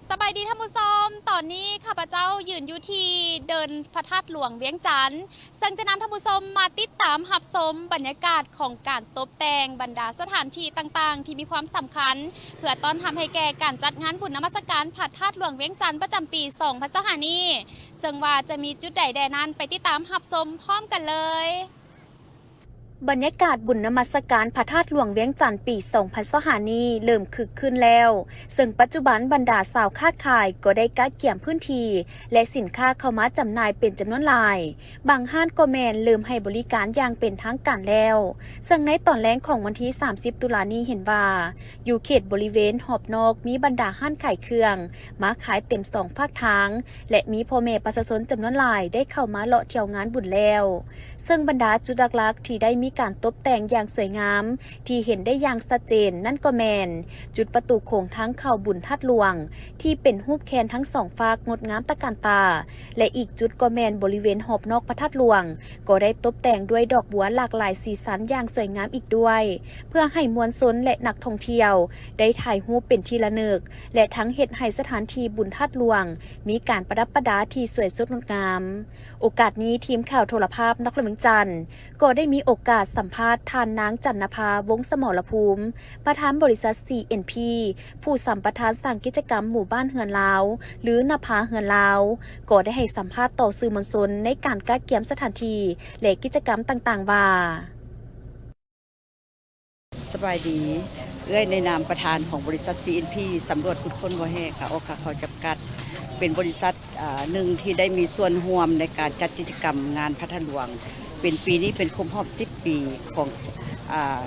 ສະບາຍດີທ່ານຜູ້ຊົມ, ຕອນນີ້ຂ້າພະເຈົ້າຢືນຢູ່ທີ່ເດີ່ນພະທາດຫຼວງວຽງຈັນ, ເຊິ່ງຈະນຳທ່ານຜູ້ຊົມມາຕິດຕາມຮັບຊົມບັນຍາກາດຂອງການຕົບແຕ່ງບັນດາສະຖານທີ່ຕ່າງໆທີ່ມີຄວາມສຳຄັນ ເພື່ອຕ້ອນຮັບໃຫ້ແກ່ການຈັດງານບຸນນະມັດສະການພະທາດຫຼວງວຽງຈັນປະຈຳປີສອງພັນຊາວຫ້ານີ້, ເຊິ່ງວ່າຈະມີຈຸດໃດແດ່ນັ້ນ ໄປຕິດຕາມຮັບຊົມພ້ອມກັນເລີຍ. ບັນຍາກາດບຸນນະມັດສະການພະທາດຫຼວງວຽງຈັນປີສອງພັນຊາວຫ້ານີ້ເລີ່ມຄຶກຄື້ນແລ້ວ, ເຊິ່ງປັດຈຸບັນບັນດາຊາວຄ້າຂາຍກໍໄດ້ກະກຽມພື້ນທີ່ ແລະ ສິນຄ້າເຂົ້າມາຈຳໜ່າຍເປັນຈຳນວນຫຼາຍ, ບາງຮ້ານກໍແມ່ນເລີ່ມໃຫ້ບໍລິການຢ່າງເປັນທາງການແລ້ວ. ເຊິ່ງໃນຕອນແລງຂອງວັນທີສາມສິບຕຸລານີ້ເຫັນວ່າ ຢູ່ເຂດບໍລິເວນຮອບນອກມີບັນດາຮ້ານຂາຍເຄື່ອງມາຂາຍເຕັມສອງຟາກທາງ ແລະ ມີພໍ່ແມ່ປະຊາຊົນຈຳນວນຫຼາຍໄດ້ເຂົ້າມາເລາະທ່ຽວງານບຸນແລ້ວ. ເຊິ່ງບັນດາຈຸດຫຼັກໆທີ່ໄດ້ມີການຕົບແຕ່ງຢ່າງສວຍງາມ ທີ່ເຫັນໄດ້ຢ່າງຊັດເຈນນັ້ນກໍແມ່ນ ຈຸດປະຕູໂຂງທາງເຂົ້າບຸນທາດຫຼວງ ທີ່ເປັນຮູບແຄນທັງສອງຟາກງົດງາມຕະການຕາ ແລະ ອີກຈຸດກໍແມ່ນບໍລິເວນຮອບນອກພະທາດຫຼວງ ກໍໄດ້ຕົບແຕ່ງດ້ວຍດອກບົວຫຼາກຫຼາຍສີສັນຢ່າງສວຍງາມອີກດ້ວຍ ເພື່ອໃຫ້ມວນຊົນ ແລະ ນັກທ່ອງທ່ຽວໄດ້ຖ່າຍຮູບເປັນທີ່ລະນຶກ ແລະ ທັງເຮັດໃຫ້ສະຖານທີ່ບຸນທາດຫຼວງມີການປະດັບປະດາທີ່ສວຍສົດງົດງາມ. ໂອກາດນີ້ ທີມຂ່າວໂທລະພາບນະຄອນຫຼວງວຽງຈັນ ກໍໄດ້ມີໂອກາດສຳພາດທ່ານນາງ ຈັນນະພາ ວົງສະໝໍລະພູມ ປະທານບໍລິສັດ ຊີເອັນພີ ຜູ້ສຳປະທານສ້າງກິດຈະກຳໝູ່ບ້ານເຮືອນລາວ ຫຼື ນະພາເຮືອນລາວ ກໍໄດ້ໃຫ້ສຳພາດຕໍ່ສື່ມວນຊົນໃນການກະກຽມສະຖານທີ່ ແລະ ກິດຈະກຳຕ່າງໆວ່າ. ສະບາຍດີ, ເອື້ອຍໃນນາມປະທານຂອງບໍລິສັດ ຊີເອັນພີ ສຳຫຼວດຂຸດຄົ້ນບໍ່ແຮ່ຂາອອກຂາເຂົ້າຈຳກັດ ເປັນບໍລິສັດ ອາ ໜຶ່ງທີ່ໄດ້ມີສ່ວນຮ່ວມໃນການຈັດກິດຈະກຳງານພະທາດຫຼວງ ເປັນປີນີ້ເປັນຄົບຮອບສິບປີຂອງ ອາ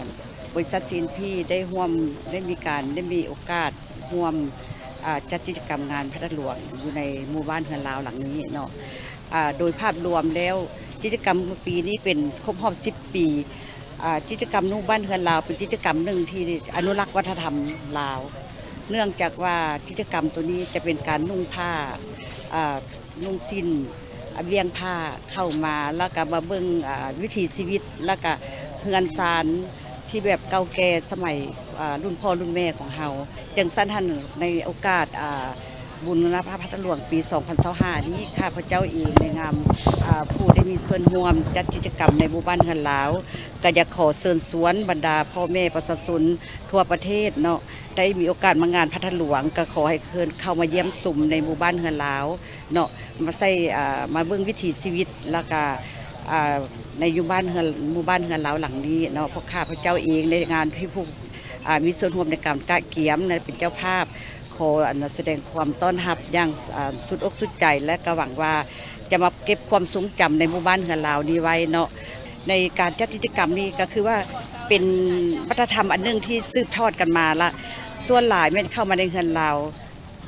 ບໍລິສັດ ຊີເອັນພີ ໄດ້ຮ່ວມ ໄດ້ມີການ ໄດ້ມີໂອກາດຮ່ວມ ອາ ຈັດກິດຈະກຳງານພະທາດຫຼວງຢູ່ໃນໝູ່ບ້ານເຮືອນລາວຫຼັງນີ້ເນາະ. ອາ ໂດຍພາບລວມແລ້ວ ກິດຈະກຳປີນີ້ເປັນຄົບຮອບສິບປີ. ອາ ກິດຈະກຳໜູບ້ານເຮືອນລາວ ເປັນກິດຈະກຳໜຶ່ງທີ່ອະນຸລັກວັດທະນະທຳລາວ ເນື່ອງຈາກວ່າກິດຈະກຳໂຕນີ້ຈະເປັນການນຸ່ງຜ້າ ອາ ນຸ່ງສິ້ນ ອາ ບ່ຽງຜ້າເຂົ້າມາ ແລ້ວກະມາເບິ່ງ ອາ ວິຖີຊີວິດ ແລ້ວກະເຮືອນຊານທີ່ແບບເກົ່າແກ່ສະໄໝ ອາ ລຸ້ນພໍ່ລຸ້ນແມ່ຂອງເຮົາ. ຈັ່ງຊັ້ນຫັ້ນ ໃນໂອກາດ ອາ ບຸນນະພາພະທາດຫຼວງປີສອງພັນຊາວຫ້ານີ້ ຂ້າພະເຈົ້າເອງໃນນາມ ອາ ຜູ້ໄດ້ມີສ່ວນຮ່ວມຈັດກິດຈະກຳໃນໝູ່ບ້ານເຮືອນລາວ ກະຢາກຂໍເຊີນຊວນບັນດາພໍ່ແມ່ປະຊາຊົນທົ່ວປະເທດເນາະ ໄດ້ມີໂອກາດມາງານພະທາດຫຼວງ ກະຂໍໃຫ້ເຊີນເຂົ້າມາຢ້ຽມຊົມໃນໝູ່ບ້ານເຮືອນລາວເນາະ ມາໃຊ້ ອາ ມາເບິ່ງວິຖີຊີວິດ ແລ້ວກະ ອາ ໃນຢູ່ບ້ານເຮືອນ ໝູ່ບ້ານເຮືອນລາວຫຼັງນີ້ເນາະ. ພວກຂ້າພະເຈົ້າເອງໃນນາມທີ່ຜູ້ ອາ ມີສ່ວນຮ່ວມໃນການກະກຽມ ແລະ ເປັນເຈົ້າພາບ ຂໍ ອັນ ສະແດງຄວາມຕ້ອນຮັບຢ່າງ ອາ ສຸດອົກສຸດໃຈ ແລະ ກະຫວັງວ່າຈະມາເກັບຄວາມຊົງຈຳໃນໝູ່ບ້ານເຮືອນລາວນີ້ໄວ້ເນາະ. ໃນການຈັດກິດຈະກຳນີ້ກະຄືວ່າເປັນວັດທະນະທຳອັນໜຶ່ງທີ່ສືບທອດກັນມາລະ ສ່ວນຫຼາຍແມ່ນເຂົ້າມາໃນເຮືອນລາວ.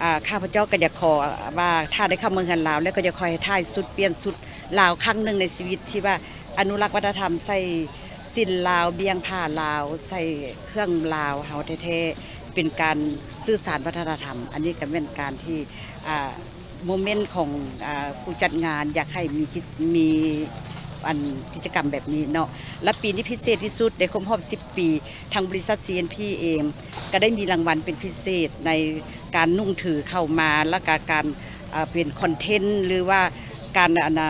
ອາ ຂ້າພະເຈົ້າກະຢາກຂໍວ່າ ຖ້າໄດ້ເຂົ້າມາເຮືອນລາວແລ້ວ ກະຢາກຂໍໃຫ້ຖ່າຍຊຸດ ປ່ຽນຊຸດລາວຄັ້ງໜຶ່ງໃນຊີວິດ ທີ່ວ່າອະນຸລັກວັດທະນະທຳ ໃສ່ສິ້ນລາວ ບ່ຽງຜ້າລາວ ໃສ່ເຄື່ອງລາວເຮົາແທ້ໆ ເປັນການສືບສານວັດທະນະທຳ. ອັນນີ້ກະແມ່ນການທີ່ ອາ ໂມເມັນຂອງ ອາ ຜູ້ຈັດງານ ຢາກໃຫ້ມີ ມີ ອັນ ກິດຈະກຳແບບນີ້ເນາະ. ແລະ ປີນີ້ພິເສດທີ່ສຸດ ໄດ້ຄົບຮອບສິບປີ ທາງບໍລິສັດ ຊີເອັນພີ ເອງ ກະໄດ້ມີລາງວັນເປັນພິເສດໃນການນຸ່ງຖືເຂົ້າມາ ແລ້ວກະການ ເປັນຄອນເທັນ ຫຼືວ່າການ ອັນ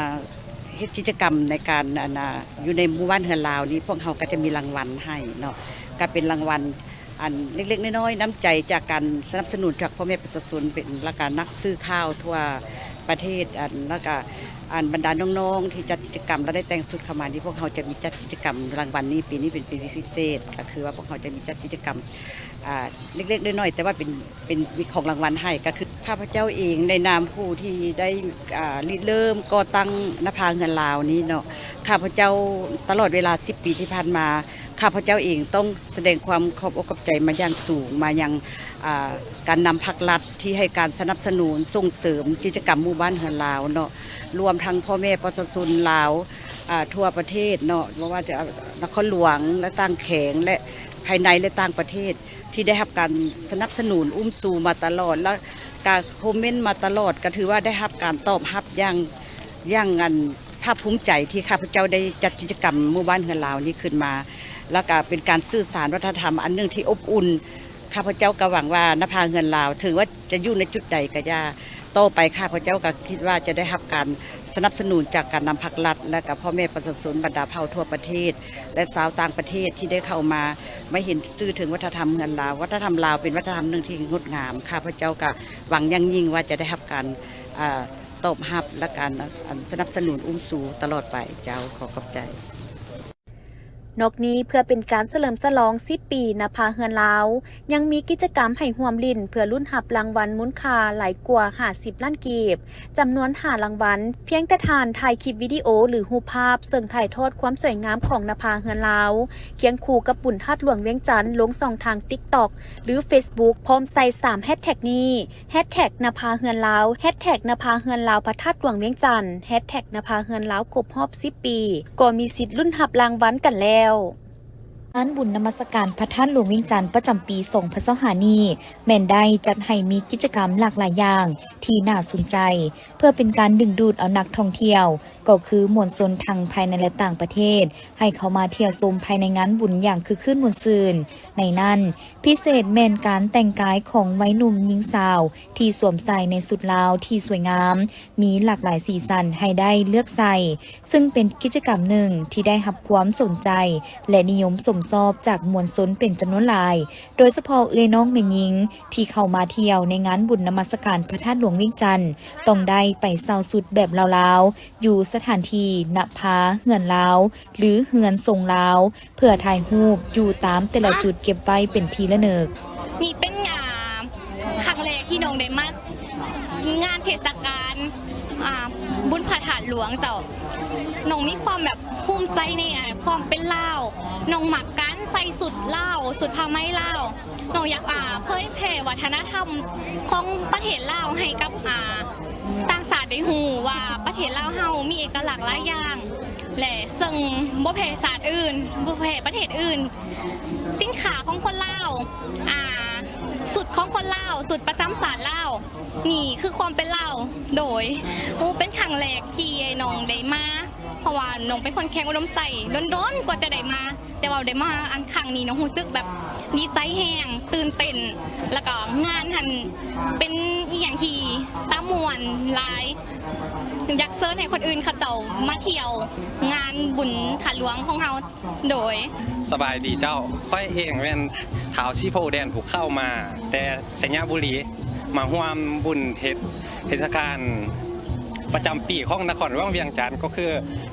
ເຮັດກິດຈະກຳໃນການ ອັນ ຢູ່ໃນໝູ່ບ້ານເຮືອນລາວນີ້ ພວກເຮົາກະຈະມີລາງວັນໃຫ້ເນາະ ກະເປັນລາງວັນ ອັນເລັກໆນ້ອຍໆ ນ້ຳໃຈຈາກການສະໜັບສະໜູນຈາກພໍ່ແມ່ປະຊາຊົນ ເປັນ ແລ້ວກະນັກສື່ຂ່າວທົ່ວປະເທດ ອັນ ແລ້ວກະ ອັນບັນດານ້ອງໆທີ່ຈັດກິດຈະກຳ ແລະ ໄດ້ແຕ່ງຊຸດເຂົ້າມານີ້ ພວກເຮົາຈະມີຈັດກິດຈະກຳລາງວັນນີ້ ປີນີ້ເປັນປີພິເສດ ກະຄືວ່າພວກເຮົາຈະມີຈັດກິດຈະກຳ ອາ ເລັກໆນ້ອຍໆ ແຕ່ວ່າເປັນ ເປັນ ມີຂອງລາງວັນໃຫ້ ກະຄືຂ້າພະເຈົ້າເອງໃນນາມຜູ້ທີ່ໄດ້ ອາ ລິເລີ່ມກໍ່ຕັ້ງນະພາເຮືອນລາວນີ້ເນາະ ຂ້າພະເຈົ້າຕະຫຼອດເວລາສິບປີທີ່ຜ່ານມາ ຂ້າພະເຈົ້າເອງຕ້ອງສະແດງຄວາມຂອບອົກຂອບໃຈມາຢ່າງສູງ ມາຍັງ ອາ ການນຳພັກລັດທີ່ໃຫ້ການສະໜັບສະໜູນສົ່ງເສີມກິດຈະກຳໝູ່ບ້ານເຮືອນລາວເນາະ ລວມທັງພໍ່ແມ່ປະຊາຊົນລາວ ອາ ທົ່ວປະເທດເນາະ ບໍ່ວ່າຈະນະຄອນຫຼວງ ແລະ ຕ່າງແຂວງ ແລະ ພາຍໃນ ແລະ ຕ່າງປະເທດ ທີ່ໄດ້ຮັບການສະໜັບສະໜູນອຸ້ມຊູມາຕະຫຼອດ ແລະ ກະຄອມເມັນມາຕະຫຼອດ ກະຖືວ່າໄດ້ຮັບການຕອບຮັບຢ່າງ ຢ່າງ ອັນ ພາກພູມໃຈທີ່ຂ້າພະເຈົ້າໄດ້ຈັດກິດຈະກຳໝູ່ບ້ານເຮືອນລາວນີ້ຂຶ້ນມາ ແລ້ວກະເປັນການສືບສານວັດທະນະທຳອັນໜຶ່ງທີ່ອົບອຸ່ນ. ຂ້າພະເຈົ້າກໍຫວັງວ່ານະພາເຮືອນລາວ ເຖິງວ່າຈະຢູ່ໃນຈຸດໃດກໍຢ່າ, ຕໍ່ໄປຂ້າພະເຈົ້າກໍຄິດວ່າຈະໄດ້ຮັບການສະໜັບສະໜູນຈາກການນຳພັກລັດ ແລະ ກໍພໍ່ແມ່ປະຊາຊົນບັນດາເຜົ່າທົ່ວປະເທດ ແລະ ຊາວຕ່າງປະເທດທີ່ໄດ້ເຂົ້າມາ ມາເຫັນຊື່ເຖິງວັດທະນະທຳເຮືອນລາວ. ວັດທະນະທຳລາວເປັນວັດທະນະທຳໜຶ່ງທີ່ງົດງາມ. ຂ້າພະເຈົ້າກໍຫວັງຢ່າງຍິ່ງວ່າຈະໄດ້ຮັບການ ອາ ຕອບຮັບ ແລະ ການ ອັນ ສະໜັບສະໜູນອູ້ມຊູຕະຫຼອດໄປ. ເຈົ້າ, ຂໍຂອບໃຈ. ນອກນີ້ ເພື່ອເປັນການສະເຫຼີມສະຫຼອງສິບປີນະພາເຮືອນລາວ, ຍັງມີກິດຈະກຳໃຫ້ຮ່ວມຫຼິ້ນເພື່ອລຸ້ນຮັບລາງວັນມູນຄ່າຫຼາຍກວ່າຫ້າສິບລ້ານກີບ ຈຳນວນຫ້າລາງວັນ. ພຽງແຕ່ທ່ານຖ່າຍຄລິບວິດີໂອ ຫຼື ຮູບພາບເຊິ່ງຖ່າຍທອດຄວາມສວຍງາມຂອງນະພາເຮືອນລາວ ຄຽງຄູ່ກັບບຸນທາດຫຼວງວຽງຈັນ ລົງຊ່ອງທາງ TikTok ຫຼື Facebook ພ້ອມໃສ່ສາມແຮັດແທັກນີ້ ແຮັດແທັກນະພາເຮືອນລາວ, ແຮັດແທັກນະພາເຮືອນລາວພະທາດຫຼວງວຽງຈັນ, ແຮັດແທັກນະພາເຮືອນລາວຄົບຮອບສິບປີ ກໍມີສິດລຸ້ນຮັບລາງວັນກັນແລ້ວ. ງານບຸນນະມັດສະການພະທາດຫຼວງວຽງຈັນປະຈຳປີສອງພັນຊາວຫ້ານີ້ ແມ່ນໄດ້ຈັດໃຫ້ມີກິດຈະກຳຫຼາກຫຼາຍຢ່າງທີ່ໜ້າສົນໃຈ ເພື່ອເປັນການດຶງດູດເອົານັກທ່ອງທ່ຽວ ກໍຄືມວນຊົນທັງພາຍໃນ ແລະ ຕ່າງປະເທດ ໃຫ້ເຂົ້າມາທ່ຽວຊົມພາຍໃນງານບຸນຢ່າງຄຶກຄື້ນມ່ວນຊື່ນ. ໃນນັ້ນ ພິເສດແມ່ນການແຕ່ງກາຍຂອງໄວໜຸ່ມຍິງສາວ ທີ່ສວມໃສ່ໃນຊຸດລາວທີ່ສວຍງາມ, ມີຫຼາກຫຼາຍສີສັນໃຫ້ໄດ້ເລືອກໃສ່, ເຊິ່ງເປັນກິດຈະກຳໜຶ່ງທີ່ໄດ້ຮັບຄວາມສົນໃຈ ແລະ ນິຍົມຊົມຊອບຈາກມວນຊົນເປັນຈຳນວນຫຼາຍ, ໂດຍສະເພາະເອື້ອຍນ້ອງແມ່ຍິງທີ່ເຂົ້າມາທ່ຽວໃນງານບຸນນະມັດສະການພະທາດຫຼວງວຽງຈັນ ຕ້ອງໄດ້ໄປເຊົ່າຊຸດແບບລາວໆ ຢູ່ສະຖານທີ່ນະພາເຮືອນລາວ ຫຼື ເຮືອນຊົງລາວ ເພື່ອຖ່າຍຮູບຢູ່ຕາມແຕ່ລະຈຸດເກັບໄວ້ເປັນທີ່ລະນຶກ. ນີ້ເປັນ ອ່າ ຄັ້ງແລກທີ່ນ້ອງໄດ້ມາງານເທດສະການ ອ່າ ບຸນພະທາດຫຼວງເຈົ້າ. ນ້ອງມີຄວາມແບບພູມໃຈໃນ ອ່າ ຄວາມເປັນລາວ. ນ້ອງມັກການໃສ່ຊຸດລາວ, ຊຸດຜ້າໄໝລາວ. ນ້ອງຢາກ ອ່າ ເຜີຍແຜ່ວັດທະນະທຳຂອງປະເທດລາວໃຫ້ກັບ ອ່າ ຕ່າງຊາດໄດ້ຮູ້ວ່າປະເທດລາວເຮົາມີເອກະລັກຫຼາຍຢ່າງ ແລະ ເຊິ່ງບໍ່ແພ້ຊາດອື່ນ, ບໍ່ແພ້ປະເທດອື່ນ. ສິນຄ້າຂອງຄົນລາວ, ອ່າ ຊຸດຂອງຄົນລາວ, ຊຸດປະຈຳຊາດລາວ, ນີ້ຄືຄວາມເປັນລາວ. ໂດຍ ໂອ້ ເປັນຄັ້ງແລກທີ່ນ້ອງໄດ້ມາ, ເພາະວ່ານ້ອງເປັນຄົນແຂວງອຸດົມໄຊ, ດົນໆກວ່າຈະໄດ້ມາ. ແຕ່ວ່າໄດ້ມາອັນຄັ້ງນີ້ເນາະ ຮູ້ສຶກແບບດີໃຈແຮງ, ຕື່ນເຕັ້ນ, ແລ້ວກໍງານຫັ້ນເປັນອີ່ຫຍັງທີ່ຕາມ່ວນຫຼາຍ. ຢາກເຊີນໃຫ້ຄົນອື່ນເຂົາເຈົ້າມາທ່ຽວງານບຸນທາດຫຼວງຂອງເຮົາ. ໂດຍ ສະບາຍດີເຈົ້າ, ຂ້ອຍເອງແມ່ນທ້າວສີໂພແດນພູເຂົ້າ ມາແຕ່ໄຊຍະບູລີ ມາຮ່ວມບຸນເທດ ເທດສະການປະຈຳປີຂອງນະຄອນຫຼວງວຽງຈັນ ກໍຄື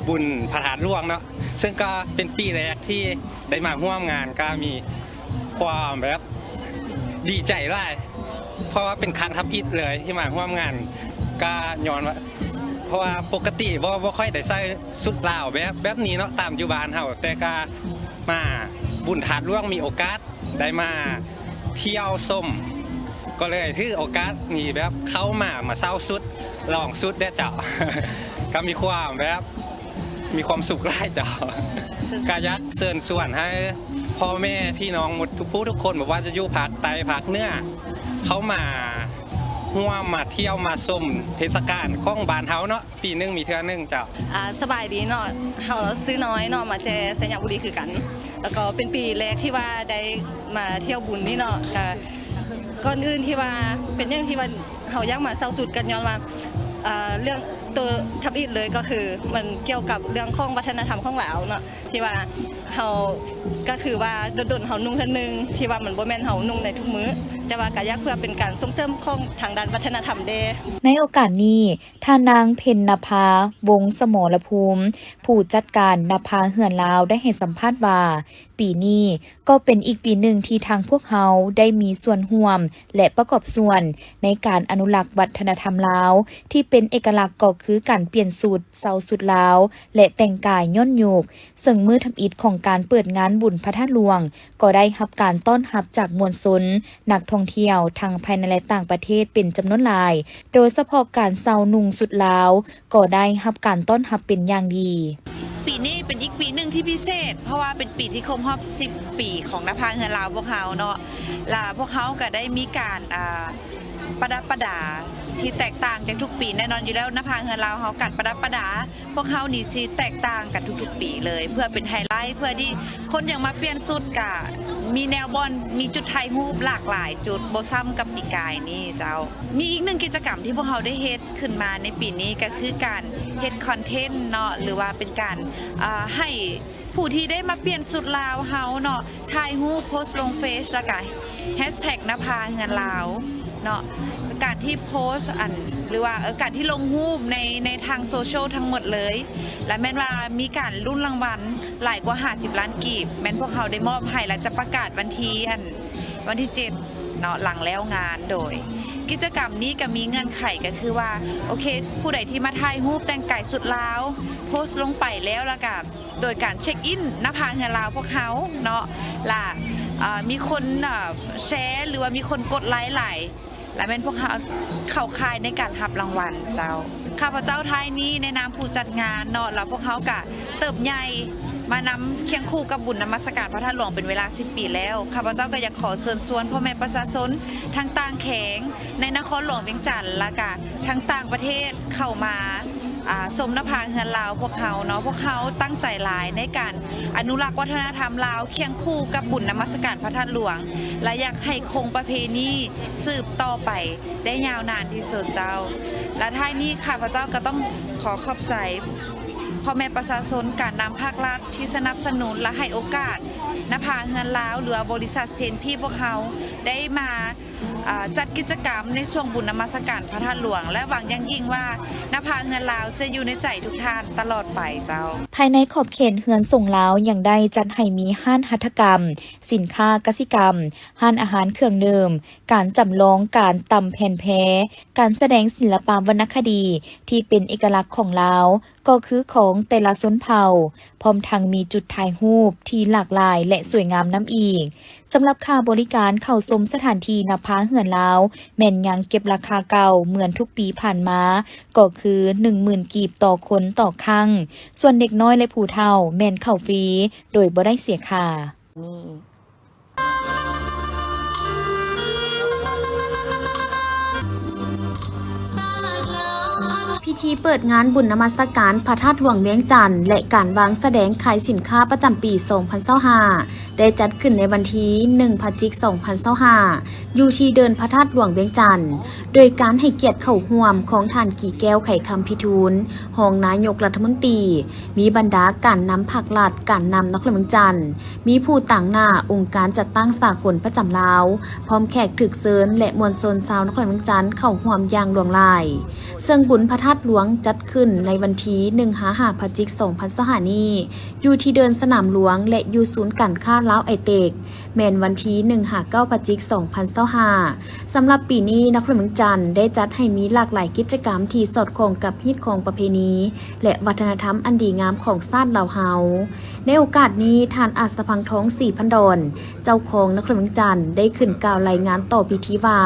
ບຸນພະທາດຫຼວງເນາະ. ເຊິ່ງກໍເປັນປີແລກທີ່ໄດ້ມາຮ່ວມງານ, ກໍມີຄວາມແບບດີໃຈຫຼາຍ ເພາະວ່າເປັນຄັ້ງທຳອິດເລີຍທີ່ມາຮ່ວມງານ. ກໍຍ້ອນວ່າ ເພາະວ່າປົກກະຕິບໍ່ ບໍ່ຄ່ອຍໄດ້ໃສ່ຊຸດລາວແບບ ແບບນີ້ເນາະ ຕາມຢູ່ບ້ານເຮົາ, ແຕ່ກໍມາບຸນທາດຫຼວງ ມີໂອກາດ ໄດ້ມາທ່ຽວຊົມ ກໍເລີຍຖືໂອກາດນີ້ແບບເຂົ້າມາ ມາເຊົ່າຊຸດ ລອງຊຸດແດ່ເຈົ້າ. ກໍມີຄວາມແບບ ມີຄວາມສຸກຫຼາຍເຈົ້າ. ກໍຢາກເຊີນຊວນໃຫ້ພໍ່ແມ່ພີ່ນ້ອງໝົດທຸກຜູ້ທຸກຄົນ, ບໍ່ວ່າຈະຢູ່ພາກໃຕ້ພາກເໜືອ ເຂົ້າມາຮ່ວມ ມາທ່ຽວ ມາຊົມເທດສະການຂອງບ້ານເຮົາເນາະ. ປີໜຶ່ງມີເທື່ອໜຶ່ງເຈົ້າ. ອ່າ ສະບາຍດີເນາະ, ເຮົາຊື່ນ້ອຍເນາະ, ມາແຕ່ໄຊຍະບູລີຄືກັນ. ແລ້ວກໍເປັນປີແລກທີ່ວ່າໄດ້ມາທ່ຽວບຸນນີ້ເນາະ. ກະ ກ່ອນອື່ນທີ່ວ່າເປັນຫຍັງທີ່ວ່າເຮົາຢາກມາເຊົ່າຊຸດ ກໍຍ້ອນວ່າ ເອີ ເລື່ອງໂຕທຳອິດເລີຍ ກໍຄືມັນກ່ຽວກັບເລື່ອງຂອງວັດທະນະທຳຂອງລາວເນາະ. ທີ່ວ່າເຮົາ ກໍຄືວ່າດົນໆເຮົານຸ່ງເທື່ອໜຶ່ງ ທີ່ວ່າມັນບໍ່ແມ່ນເຮົານຸ່ງໃນທຸກມື້, ແຕ່ວ່າກໍຢາກເພື່ອເປັນການສົ່ງເສີມຂອງທາງດ້ານວັດທະນະທຳແດ່. ໃນໂອກາດນີ້ ທ່ານນາງ ເພັນນະພາ ວົງສະໝໍລະພູມ ຜູ້ຈັດການນະພາເຮືອນລາວ ໄດ້ໃຫ້ສຳພາດວ່າ ປີນີ້ກໍເປັນອີກປີໜຶ່ງທີ່ທາງພວກເຮົາໄດ້ມີສ່ວນຮ່ວມ ແລະ ປະກອບສ່ວນໃນການອະນຸລັກວັດທະນະທຳລາວ ທີ່ເປັນເອກະລັກກໍຄືການປ່ຽນຊຸດ, ເຊົ່າຊຸດລາວ ແລະ ແຕ່ງກາຍຍ້ອນຍຸກ. ເຊິ່ງມື້ທຳອິດຂອງການເປີດງານບຸນພະທາດຫຼວງ ກໍໄດ້ຮັບການຕ້ອນຮັບຈາກມວນຊົນ, ນັກທ່ອງທ່ຽວ ທັງພາຍໃນ ແລະ ຕ່າງປະເທດເປັນຈຳນວນຫຼາຍ, ໂດຍສະເພາະການເຊົ່ານຸ່ງຊຸດລາວ ກໍໄດ້ຮັບການຕ້ອນຮັບເປັນຢ່າງດີ. ປີນີ້ເປັນອີກປີໜຶ່ງທີ່ພິເສດ ເພາະວ່າເປັນປີທີ່ຄົບຮອບສິບປີຂອງນະພາເຮືອນລາວພວກເຮົາເນາະ, ລະພວກເຮົາກໍໄດ້ມີການ ອ່າ ປະດັບປະດາ ທີ່ແຕກຕ່າງຈາກທຸກປີ. ແນ່ນອນຢູ່ແລ້ວ ນະພາເຮືອນລາວເຮົາ ການປະດັບປະດາພວກເຮົານີ້ຊິແຕກຕ່າງກັນທຸກໆປີເລີຍ ເພື່ອເປັນໄຮໄລ ເພື່ອທີ່ຄົນຢາກມາປ່ຽນຊຸດ ກະມີແນວບ່ອນ ມີຈຸດຖ່າຍຮູບຫຼາກຫຼາຍຈຸດ ບໍ່ຊ້ຳກັບປີກາຍນີ້ເຈົ້າ. ມີອີກໜຶ່ງກິດຈະກຳທີ່ພວກເຮົາໄດ້ເຮັດຂຶ້ນມາໃນປີນີ້ ກະຄືການເຮັດຄອນເທັນເນາະ ຫຼືວ່າເປັນການ ເອີ ໃຫ້ ຜູ້ທີ່ໄດ້ມາປ່ຽນຊຸດລາວເຮົາເນາະ ຖ່າຍຮູບໂພສລົງເຟສ ແລ້ວກະແຮັດແທັກນະພາເຮືອນລາວເນາະ. ການທີ່ໂພສອັນ ຫຼືວ່າ ເອີ ການທີ່ລົງຮູບໃນ ໃນທາງໂຊຊຽວທັງໝົດເລີຍ ແລະ ແມ່ນວ່າມີການລຸ້ນລາງວັນຫຼາຍກວ່າຫ້າສິບລ້ານກີບ ແມ່ນພວກເຮົາໄດ້ມອບໃຫ້ ແລະ ຈະປະກາດວັນທີ ອັນ ວັນທີເຈັດເນາະ ຫຼັງແລ້ວງານ. ໂດຍກິດຈະກຳນີ້ກະມີເງື່ອນໄຂ ກະຄືວ່າ ໂອເຄ ຜູ້ໃດທີ່ມາຖ່າຍຮູບແຕ່ງກາຍຊຸດລາວ ໂພສລົງໄປແລ້ວ ແລ້ວກະ ໂດຍການເຊັກອິນນະພາເຮືອນລາວພວກເຮົາເນາະ ລະ ເອີ ມີຄົນ ເອີ ແຊ ຫຼືວ່າມີຄົນກົດໄລຫຼາຍ ລະແມ່ນພວກເຮົາເຂົ້າຂ່າຍໃນການຮັບລາງວັນເຈົ້າ. ຂ້າພະເຈົ້າທ້າຍນີ້ໃນນາມຜູ້ຈັດງານເນາະ ລະພວກເຮົາກະເຕີບໃຫຍ່ມານຳຄຽງຄູ່ກັບບຸນນະມັດສະການພະທາດຫຼວງເປັນເວລາສິບປີແລ້ວ. ຂ້າພະເຈົ້າກະຢາກຂໍເຊີນຊວນພໍ່ແມ່ປະຊາຊົນທັງຕ່າງແຂວງ ໃນນະຄອນຫຼວງວຽງຈັນ ລະກະທັງຕ່າງປະເທດເຂົ້າມາ ອ່າ ຊົມນະພາເຮືອນລາວພວກເຮົາເນາະ. ພວກເຮົາຕັ້ງໃຈຫຼາຍໃນການອະນຸລັກວັດທະນະທຳລາວ ຄຽງຄູ່ກັບບຸນນະມັດສະການພະທາດຫຼວງ ລະຢາກໃຫ້ຄົງປະເພນີສືບຕໍ່ໄປໄດ້ຍາວນານທີ່ສຸດເຈົ້າ. ລະທ້າຍນີ້ຂ້າພະເຈົ້າກະຕ້ອງຂໍຂອບໃຈພໍ່ແມ່ປະຊາຊົນ ການນຳພາກລັດທີ່ສະໜັບສະໜູນ ລະໃຫ້ໂອກາດນະພາເຮືອນລາວ ຫຼືວ່າບໍລິສັດ ຊີເອັນພີ ພວກເຮົາໄດ້ມາ ເອີ ຈັດກິດຈະກຳໃນຊ່ວງບຸນນະມັດສະການພະທາດຫຼວງ ແລະ ຫວັງຢ່າງຍິ່ງວ່ານະພາເຮືອນລາວຈະຢູ່ໃນໃຈທຸກທ່ານຕະຫຼອດໄປເຈົ້າ. ພາຍໃນຂອບເຂດເຮືອນສົງລາວຍັງໄດ້ຈັດໃຫ້ມີຮ້ານຫັດຖະກຳ, ສິນຄ້າກະສິກຳ, ຮ້ານອາຫານເຄື່ອງດື່ມ, ການຈຳລອງການຕຳແຜ່ນແພ, ການສະແດງສິລະປະວັນນະຄະດີທີ່ເປັນເອກະລັກຂອງລາວ ກໍຄືຂອງແຕ່ລະຊົນເຜົ່າ, ພ້ອມທັງມີຈຸດຖ່າຍຮູບທີ່ຫຼາກຫຼາຍ ແລະ ສວຍງາມນຳອີກ. ສຳລັບຄ່າບໍລິການເຂົ້າຊົມສະຖານທີ່ນະພາເຮືອນລາວ ແມ່ນຍັງເກັບລາຄາເກົ່າເໝືອນທຸກປີຜ່ານມາ ກໍຄືໜຶ່ງໝື່ນກີບຕໍ່ຄົນຕໍ່ຄັ້ງ, ສ່ວນເດັກນ້ອຍ ແລະ ຜູ້ເຖົ້າແມ່ນເຂົ້າຟຣີ ໂດຍບໍ່ໄດ້ເສຍຄ່າ. ພິທີເປີດງານບຸນນະມັດສະການພະທາດຫຼວງວຽງຈັນ ແລະ ການວາງສະແດງຂາຍສິນຄ້າປະຈຳປີສອງພັນຊາວຫ້າ ໄດ້ຈັດຂຶ້ນໃນວັນທີໜຶ່ງ ພະຈິກ ສອງພັນຊາວຫ້າ ຢູ່ທີ່ເດີ່ນພະທາດຫຼວງວຽງຈັນ ໂດຍການໃຫ້ກຽດເຂົ້າຮ່ວມຂອງທ່ານ ກີແກ້ວ ໄຂຄຳພິທູນ ຮອງນາຍົກລັດຖະມົນຕີ, ມີບັນດາການນຳພັກລັດ, ການນຳນະຄອນຫຼວງວຽງຈັນ, ມີຜູ້ຕາງໜ້າອົງການຈັດຕັ້ງສາກົນປະຈຳລາວ, ພ້ອມແຂກຖືກເຊີນ ແລະ ມວນຊົນຊາວນະຄອນຫຼວງວຽງຈັນເຂົ້າຮ່ວມຢ່າງຫຼວງຫຼາຍ. ເຊິ່ງບຸນພະທາດຫຼວງຈັດຂຶ້ນໃນວັນທີໜຶ່ງຫາຫ້າ ພະຈິກ ສອງພັນຊາວຫ້ານີ້ ຢູ່ທີ່ເດີ່ນສະໜາມຫຼວງ ແລະ ຢູ່ສູນການຄ້າລາວໄອເຕັກ ແມ່ນວັນທີໜຶ່ງຫາເກົ້າ ພະຈິກ ສອງພັນຊາວຫ້າ. ສຳລັບປີນີ້ ນະຄອນຫຼວງວຽງຈັນໄດ້ຈັດໃຫ້ມີຫຼາກຫຼາຍກິດຈະກຳທີ່ສອດຄ່ອງກັບຮີດຄອງປະເພນີ ແລະ ວັດທະນະທຳອັນດີງາມຂອງຊາດລາວເຮົາ. ໃນໂອກາດນີ້ ທ່ານ ອາດສະພັງທອງ ສີພັນດອນ ເຈົ້າຄອງນະຄອນຫຼວງວຽງຈັນ ໄດ້ຂຶ້ນກ່າວລາຍງານຕໍ່ພິທີວ່າ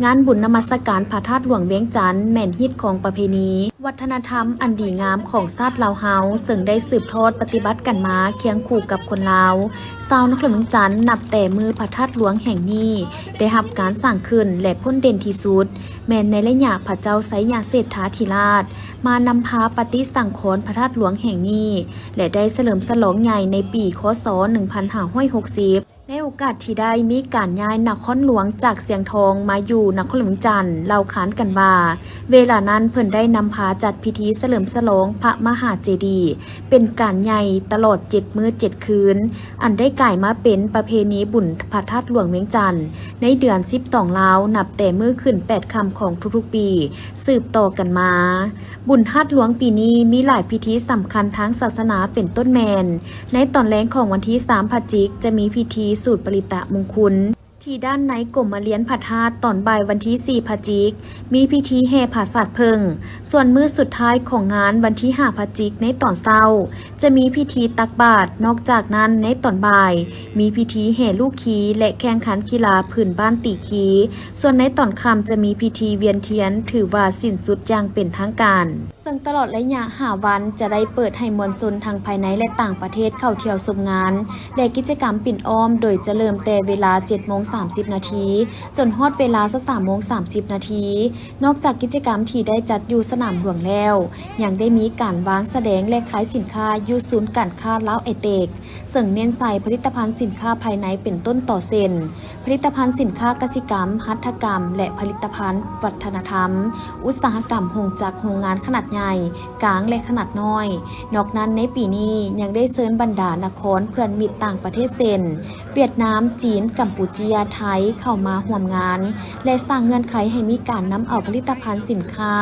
ງານບຸນນະມັດສະການພະທາດຫຼວງວຽງຈັນ ແມ່ນຮີດຄອງປະເພນີ ວັດທະນະທຳອັນດີງາມຂອງຊາດລາວເຮົາ ເຊິ່ງໄດ້ສືບທອດປະຕິບັດກັນມາຄຽງຄູ່ກັບຄົນລາວ ຊາວນະຄອນຫຼວງວຽງຈັນ ນັບແຕ່ມື້ພະທາດຫຼວງແຫ່ງນີ້ໄດ້ຮັບການສ້າງຂຶ້ນ ແລະ ພົ້ນເດັ່ນທີ່ສຸດ ແມ່ນໃນໄລຍະພະເຈົ້າໄຊຍະເສດຖາທິລາດ ມານຳພາປະຕິສັງຂອນພະທາດຫຼວງແຫ່ງນີ້ ແລະ ໄດ້ສະເຫຼີມສະຫຼອງໃຫຍ່ໃນປີ ຄ.ສ. ໜຶ່ງພັນຫ້າຮ້ອຍຫົກສິບ. ໃນໂອກາດທີ່ໄດ້ມີການຍ້າຍນະຄອນຫຼວງຈາກຊຽງທອງມາຢູ່ນະຄອນຫຼວງວຽງຈັນ ເລົ່າຂານກັນວ່າ ເວລານັ້ນເພິ່ນໄດ້ນຳພາຈັດພິທີສະເຫຼີມສະຫຼອງພະມະຫາເຈດີ ເປັນການໃຫຍ່ຕະຫຼອດເຈັດມື້ເຈັດຄືນ ອັນໄດ້ກາຍມາເປັນປະເພນີບຸນພະທາດຫຼວງວຽງຈັນ ໃນເດືອນສິບສອງລາວ ນັບແຕ່ມື້ຂຶ້ນແປດຄ່ຳຂອງທຸກໆປີ ສືບຕໍ່ກັນມາ. ບຸນທາດຫຼວງປີນີ້ມີຫຼາຍພິທີສຳຄັນທາງສາສະໜາ ເປັນຕົ້ນແມ່ນ ໃນຕອນແລງຂອງວັນທີສາມ ພະຈິກ ຈະມີພິທີສູດປະລິຕະມຸງຄຸນ ທີ່ດ້ານໃນກົມມະລຽນພະທາດ. ຕອນບ່າຍວັນທີສີ່ ພະຈິກ ມີພິທີແຫ່ຜາສາດເຜິ້ງ. ສ່ວນມື້ສຸດທ້າຍຂອງງານ ວັນທີຫ້າ ພະຈິກ ໃນຕອນເຊົ້າ ຈະມີພິທີຕັກບາດ. ນອກຈາກນັ້ນ ໃນຕອນບ່າຍ ມີພິທີແຫ່ລູກຄີ ແລະ ແຂ່ງຂັນກິລາພື້ນບ້ານຕີຄີ. ສ່ວນໃນຕອນຄ່ຳ ຈະມີພິທີວຽນທຽນ ຖືວ່າສິ້ນສຸດຢ່າງເປັນທາງການ. ເຊິ່ງຕະຫຼອດໄລຍະຫ້າວັນ ຈະໄດ້ເປີດໃຫ້ມວນຊົນທັງພາຍໃນ ແລະ ຕ່າງປະເທດເຂົ້າທ່ຽວຊົມງານ ແລະ ກິດຈະກຳປິ່ນອ້ອມ ໂດຍຈະເລີ່ມແຕ່ເວລາເຈັດໂມງ ສາມສິບນາທີ ຈົນຮອດເວລາຊາວສາມໂມງສາມສິບນາທີ. ນອກຈາກກິດຈະກຳທີ່ໄດ້ຈັດຢູ່ສະໜາມຫຼວງແລ້ວ, ຍັງໄດ້ມີການວາງສະແດງ ແລະ ຂາຍສິນຄ້າຢູ່ສູນການຄ້າລາວໄອເຕັກ, ເຊິ່ງເນັ້ນໃສ່ຜະລິດຕະພັນສິນຄ້າພາຍໃນເປັນຕົ້ນຕໍເຊັ່ນ ຜະລິດຕະພັນສິນຄ້າກະສິກຳ, ຫັດຖະກຳ ແລະ ຜະລິດຕະພັນວັດທະນະທຳ, ອຸດສາຫະກຳ, ໂຮງຈັກ, ໂຮງງານຂະໜາດໃຫຍ່, ກາງ ແລະ ຂະໜາດນ້ອຍ. ນອກນັ້ນໃນປີນີ້ຍັງໄດ້ເຊີນບັນດານະຄອນເພື່ອນມິດຕ່າງປະເທດເຊັ່ນ ຫວຽດນາມ, ຈີນ, ກຳປູເຈຍ, ໄທ ເຂົ້າມາຮ່ວມງານ ແລະ ສ້າງເງື່ອນໄຂໃຫ້ມີການນຳເອົາຜະລິດຕະພັນສິນຄ້າ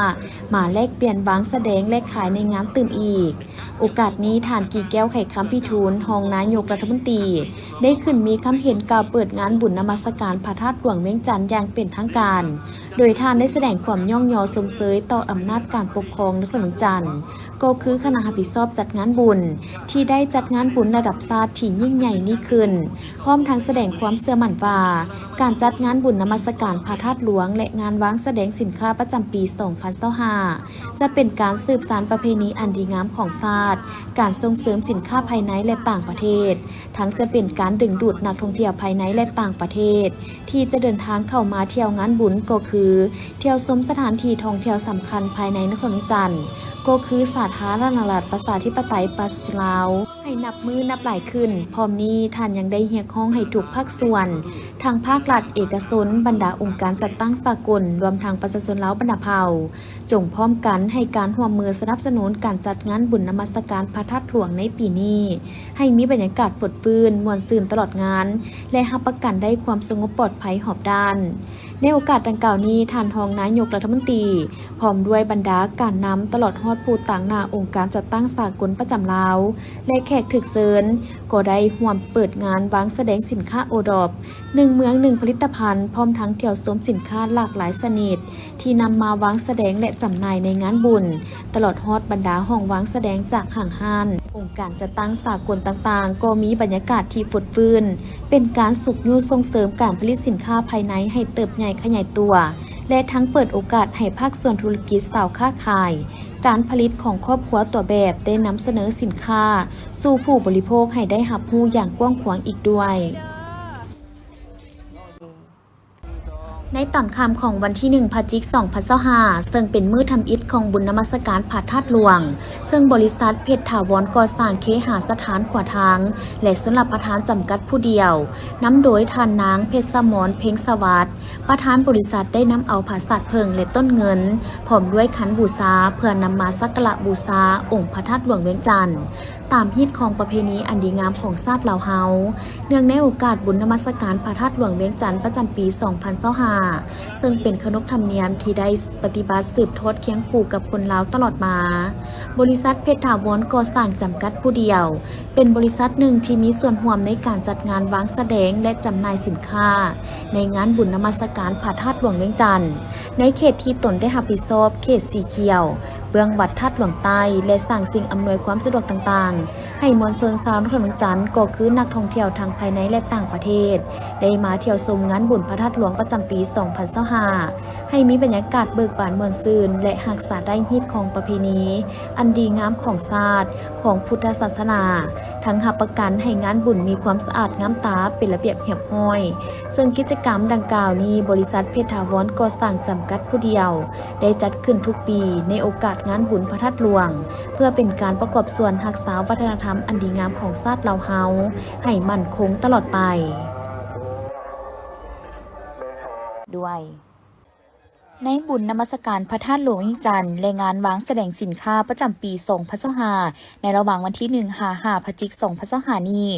ມາແລກປ່ຽນ, ວາງສະແດງ ແລະ ຂາຍໃນງານຕື່ມອີກ. ໂອກາດນີ້ ທ່ານ ກີແກ້ວ ໄຂຄຳພິທູນ ຮອງນາຍົກລັດຖະມົນຕີ ໄດ້ຂຶ້ນມີຄຳເຫັນກ່າວເປີດງານບຸນນະມັດສະການພະທາດຫຼວງວຽງຈັນຢ່າງເປັນທາງການ, ໂດຍທ່ານໄດ້ສະແດງຄວາມຍ້ອງຍໍຊົມເຊີຍຕໍ່ອຳນາດການປົກຄອງນະຄອນຫຼວງວຽງຈັນ, ກໍຄືຄະນະຮັບຜິດຊອບຈັດງານບຸນ ທີ່ໄດ້ຈັດງານບຸນລະດັບຊາດທີ່ຍິ່ງໃຫຍ່ນີ້ຂຶ້ນ, ພ້ອມທັງສະແດງຄວາມເຊື່ອໝັ້ນວ່າ ການຈັດງານບຸນນະມັດສະການພະທາດຫຼວງ ແລະ ງານວາງສະແດງສິນຄ້າປະຈຳປີສອງພັນຊາວຫ້າ ຈະເປັນການສືບສານປະເພນີອັນດີງາມຂອງຊາດ, ການສົ່ງເສີມສິນຄ້າພາຍໃນ ແລະ ຕ່າງປະເທດ, ທັງຈະເປັນການດຶງດູດນັກທ່ອງທ່ຽວພາຍໃນ ແລະ ຕ່າງປະເທດ ທີ່ຈະເດີນທາງເຂົ້າມາທ່ຽວງານບຸນ ກໍຄືທ່ຽວຊົມສະຖານທີ່ທ່ອງທ່ຽວສຳຄັນພາຍໃນນະຄອນຫຼວງວຽງຈັນ ກໍຄືສາທາລະນະລັດປະຊາທິປະໄຕປະຊາຊົນລາວ ໃຫ້ນັບມື້ນັບຫຼາຍຂຶ້ນ. ພ້ອມນີ້ທ່ານຍັງໄດ້ຮຽກຮ້ອງໃຫ້ທຸກພາກສ່ວນ ທັງພາກລັດ, ເອກະຊົນ, ບັນດາອົງການຈັດຕັ້ງສາກົນ, ລວມທັງປະຊາຊົນລາວບັນດາເຜົ່າ ຈົ່ງພ້ອມກັນໃຫ້ການຮ່ວມມືສະໜັບສະໜູນການຈັດງານບຸນນະມັດສະການພະທາດຫຼວງໃນປີນີ້ ໃຫ້ມີບັນຍາກາດຟົດຟື້ນ, ມ່ວນຊື່ນຕະຫຼອດງານ ແລະ ຮັບປະກັນໄດ້ຄວາມສະຫງົບປອດໄພຮອບດ້ານ. ໃນໂອກາດດັ່ງກ່າວນີ້, ທ່ານຮອງນາຍົກລັດຖະມົນຕີ ພ້ອມດ້ວຍບັນດາການນຳ ຕະຫຼອດຮອດຜູ້ຕາງໜ້າອົງການຈັດຕັ້ງສາກົນປະຈຳລາວ ແລະ ແຂກຖືກເຊີນ ກໍໄດ້ຮ່ວມເປີດງານວາງສະແດງສິນຄ້າໂອດອບ ໜຶ່ງເມືອງໜຶ່ງຜະລິດຕະພັນ ພ້ອມທັງທ່ຽວຊົມສິນຄ້າຫຼາກຫຼາຍຊະນິດ ທີ່ນຳມາວາງສະແດງ ແລະ ຈຳໜ່າຍໃນງານບຸນ, ຕະຫຼອດຮອດບັນດາຫ້ອງວາງສະແດງຈາກຫ້າງຮ້ານ, ອົງການຈັດຕັ້ງສາກົນຕ່າງໆ ກໍມີບັນຍາກາດທີ່ຟົດຟື້ນ, ເປັນການຊຸກຍູ້ສົ່ງເສີມການຜະລິດສິນຄ້າພາຍໃນໃຫ້ເຕີບໃຫຍ່ຂະຫຍາຍຕົວ ແລະ ທັງເປີດໂອກາດໃຫ້ພາກສ່ວນທຸລະກິດ, ຊາວຄ້າຂາຍ, ການຜະລິດຂອງຄອບຄົວຕົວແບບ ໄດ້ນຳສະເໜີສິນຄ້າສູ່ຜູ້ບໍລິໂພກໃຫ້ໄດ້ຮັບຮູ້ຢ່າງກວ້າງຂວາງອີກດ້ວຍ. ໃນຕອນຄ່ຳຂອງວັນທີໜຶ່ງ ພະຈິກ ສອງພັນຊາວຫ້າ ເຊິ່ງເປັນມື້ທຳອິດຂອງບຸນນະມັດສະການພະທາດຫຼວງ, ເຊິ່ງບໍລິສັດເພັດຖາວອນກໍ່ສ້າງເຄຫາສະຖານຂວາທາງ ແລະ ຊົນລະປະທານຈຳກັດຜູ້ດຽວ, ນຳໂດຍທ່ານນາງ ເພັດສະໝອນ ເພັງສະຫວັດ, ປະທານບໍລິສັດ ໄດ້ນຳເອົາຜາສາດເຜິ້ງ ແລະ ຕົ້ນເງິນ ພ້ອມດ້ວຍຂັນບູຊາ ເພື່ອນຳມາສັກກາລະບູຊາອົງພະທາດຫຼວງວຽງຈັນ ຕາມຮີດຄອງປະເພນີອັນດີງາມຂອງຊາດລາວເຮົາ. ເນື່ອງໃນໂອກາດບຸນນະມັດສະການພະທາດຫຼວງວຽງຈັນປະຈຳປີສອງພັນຊາວຫ້າ ເຊິ່ງເປັນຂະໜົບທຳນຽມທີ່ໄດ້ປະຕິບັດສືບທອດຄຽງຄູ່ກັບຄົນລາວຕະຫຼອດມາ, ບໍລິສັດເພັດຖາວອນກໍ່ສ້າງຈຳກັດຜູ້ດຽວ ເປັນບໍລິສັດໜຶ່ງທີ່ມີສ່ວນຮ່ວມໃນການຈັດງານວາງສະແດງ ແລະ ຈຳໜ່າຍສິນຄ້າໃນງານບຸນນະມັດສະການພະທາດຫຼວງວຽງຈັນ ໃນເຂດທີ່ຕົນໄດ້ຮັບຜິດຊອບເຂດສີຂຽວ ເບື້ອງວັດທາດຫຼວງໃຕ້ ແລະ ສ້າງສິ່ງອຳນວຍຄວາມສະດວກຕ່າງໆ ໃຫ້ມວນຊົນຊາວນະຄອນຫຼວງວຽງຈັນ ກໍຄືນັກທ່ອງທ່ຽວທັງພາຍໃນ ແລະ ຕ່າງປະເທດ ໄດ້ມາທ່ຽວຊົມງານບຸນພະທາດຫຼວງປະຈຳປີສອງພັນຊາວຫ້າ ໃຫ້ມີບັນຍາກາດເບີກບານມ່ວນຊື່ນ ແລະ ຮັກສາໄດ້ຮີດຄອງປະເພນີອັນດີງາມຂອງຊາດ, ຂອງພຸດທະສາສະໜາ, ທັງຮັບປະກັນໃຫ້ງານບຸນມີຄວາມສະອາດງາມຕາ, ເປັນລະບຽບຮຽບຮ້ອຍ. ເຊິ່ງກິດຈະກຳດັ່ງກ່າວນີ້ ບໍລິສັດເພດຖາວອນກໍ່ສ້າງຈຳກັດຜູ້ດຽວ ໄດ້ຈັດຂຶ້ນທຸກປີໃນໂອກາດງານບຸນພະທາດຫຼວງ ເພື່ອເປັນການປະກອບສ່ວນຮັກສາວັດທະນະທຳອັນດີງາມຂອງຊາດລາວເຮົາໃຫ້ໝັ້ນຄົງຕະຫຼອດໄປ. ດ້ວຍ ໃນບຸນນະມັດສະການພະທາດຫຼວງວຽງຈັນ ແລະ ງານວາງສະແດງສິນຄ້າປະຈຳປີສອງພັນຊາວຫ້າ ໃນລະຫວ່າງວັນທີໜຶ່ງ ຫາ ຫ້າ ພະຈິກ ສອງພັນຊາວຫ້ານີ້,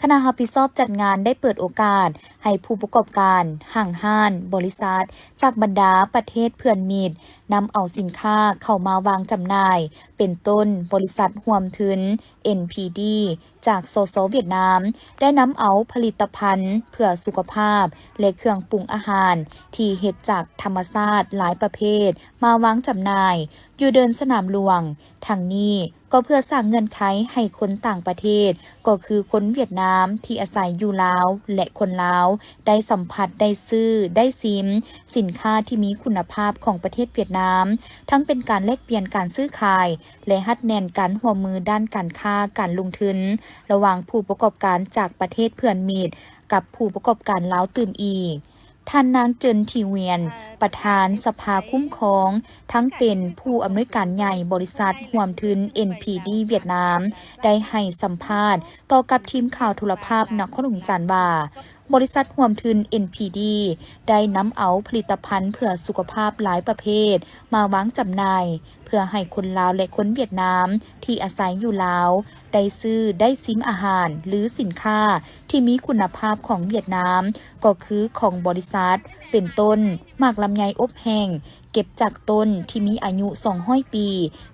ຄະນະຮັບຜິດຊອບຈັດງານໄດ້ເປີດໂອກາດໃຫ້ຜູ້ປະກອບການ, ຫ້າງຮ້ານ, ບໍລິສັດ ຈາກບັນດາປະເທດເພື່ອນມິດ ນຳເອົາສິນຄ້າເຂົ້າມາວາງຈຳໜ່າຍ, ເປັນຕົ້ນ ບໍລິສັດຮ່ວມທຶນ ເອັນ ພີ ດີ ຈາກ ສສ ຫວຽດນາມ ໄດ້ນຳເອົາຜະລິດຕະພັນເພື່ອສຸຂະພາບ ແລະ ເຄື່ອງປຸງອາຫານທີ່ເຮັດຈາກທຳມະຊາດຫຼາຍປະເພດມາວາງຈຳໜ່າຍຢູ່ເດີ່ນສະໜາມຫຼວງ. ທັງນີ້ ກໍເພື່ອສ້າງເງື່ອນໄຂໃຫ້ຄົນຕ່າງປະເທດ ກໍຄືຄົນຫວຽດນາມທີ່ອາໄສຢູ່ລາວ ແລະ ຄົນລາວໄດ້ສຳຜັດ, ໄດ້ຊື້, ໄດ້ຊິມສິນຄ້າທີ່ມີຄຸນນະພາບຂອງປະເທດຫວຽດນາມ, ທັງເປັນການແລກປ່ຽນການຊື້ຂາຍ ແລະ ຮັດແໜ້ນການຮ່ວມມືດ້ານການຄ້າການລົງທຶນ ລະຫວ່າງຜູ້ປະກອບການຈາກປະເທດເພື່ອນມິດ ກັບຜູ້ປະກອບການລາວຕື່ມອີກ. ທ່ານນາງ ເຈີນ ທີຫວຽນ ປະທານສະພາຄຸ້ມຄອງ ທັງເປັນຜູ້ອຳນວຍການໃຫຍ່ບໍລິສັດຮ່ວມທຶນ ເອັນ ພີ ດີ ຫວຽດນາມ ໄດ້ໃຫ້ສຳພາດຕໍ່ກັບທີມຂ່າວໂທລະພາບນະຄອນຫຼວງວຽງຈັນວ່າ, ບໍລິສັດຮ່ວມທຶນ ເອັນ ພີ ດີ ໄດ້ນຳເອົາຜະລິດຕະພັນເພື່ອສຸຂະພາບຫຼາຍປະເພດມາວາງຈຳໜ່າຍ ເພື່ອໃຫ້ຄົນລາວ ແລະ ຄົນຫວຽດນາມທີ່ອາໄສຢູ່ລາວ ໄດ້ຊື້ໄດ້ຊິມອາຫານ ຫຼື ສິນຄ້າທີ່ມີຄຸນນະພາບຂອງຫວຽດນາມ ກໍຄືຂອງບໍລິສັດ ເປັນຕົ້ນ ໝາກລຳໄຍອົບແຫ້ງ ເກັບຈາກຕົ້ນທີ່ມີອາຍຸສອງຮ້ອຍປີ,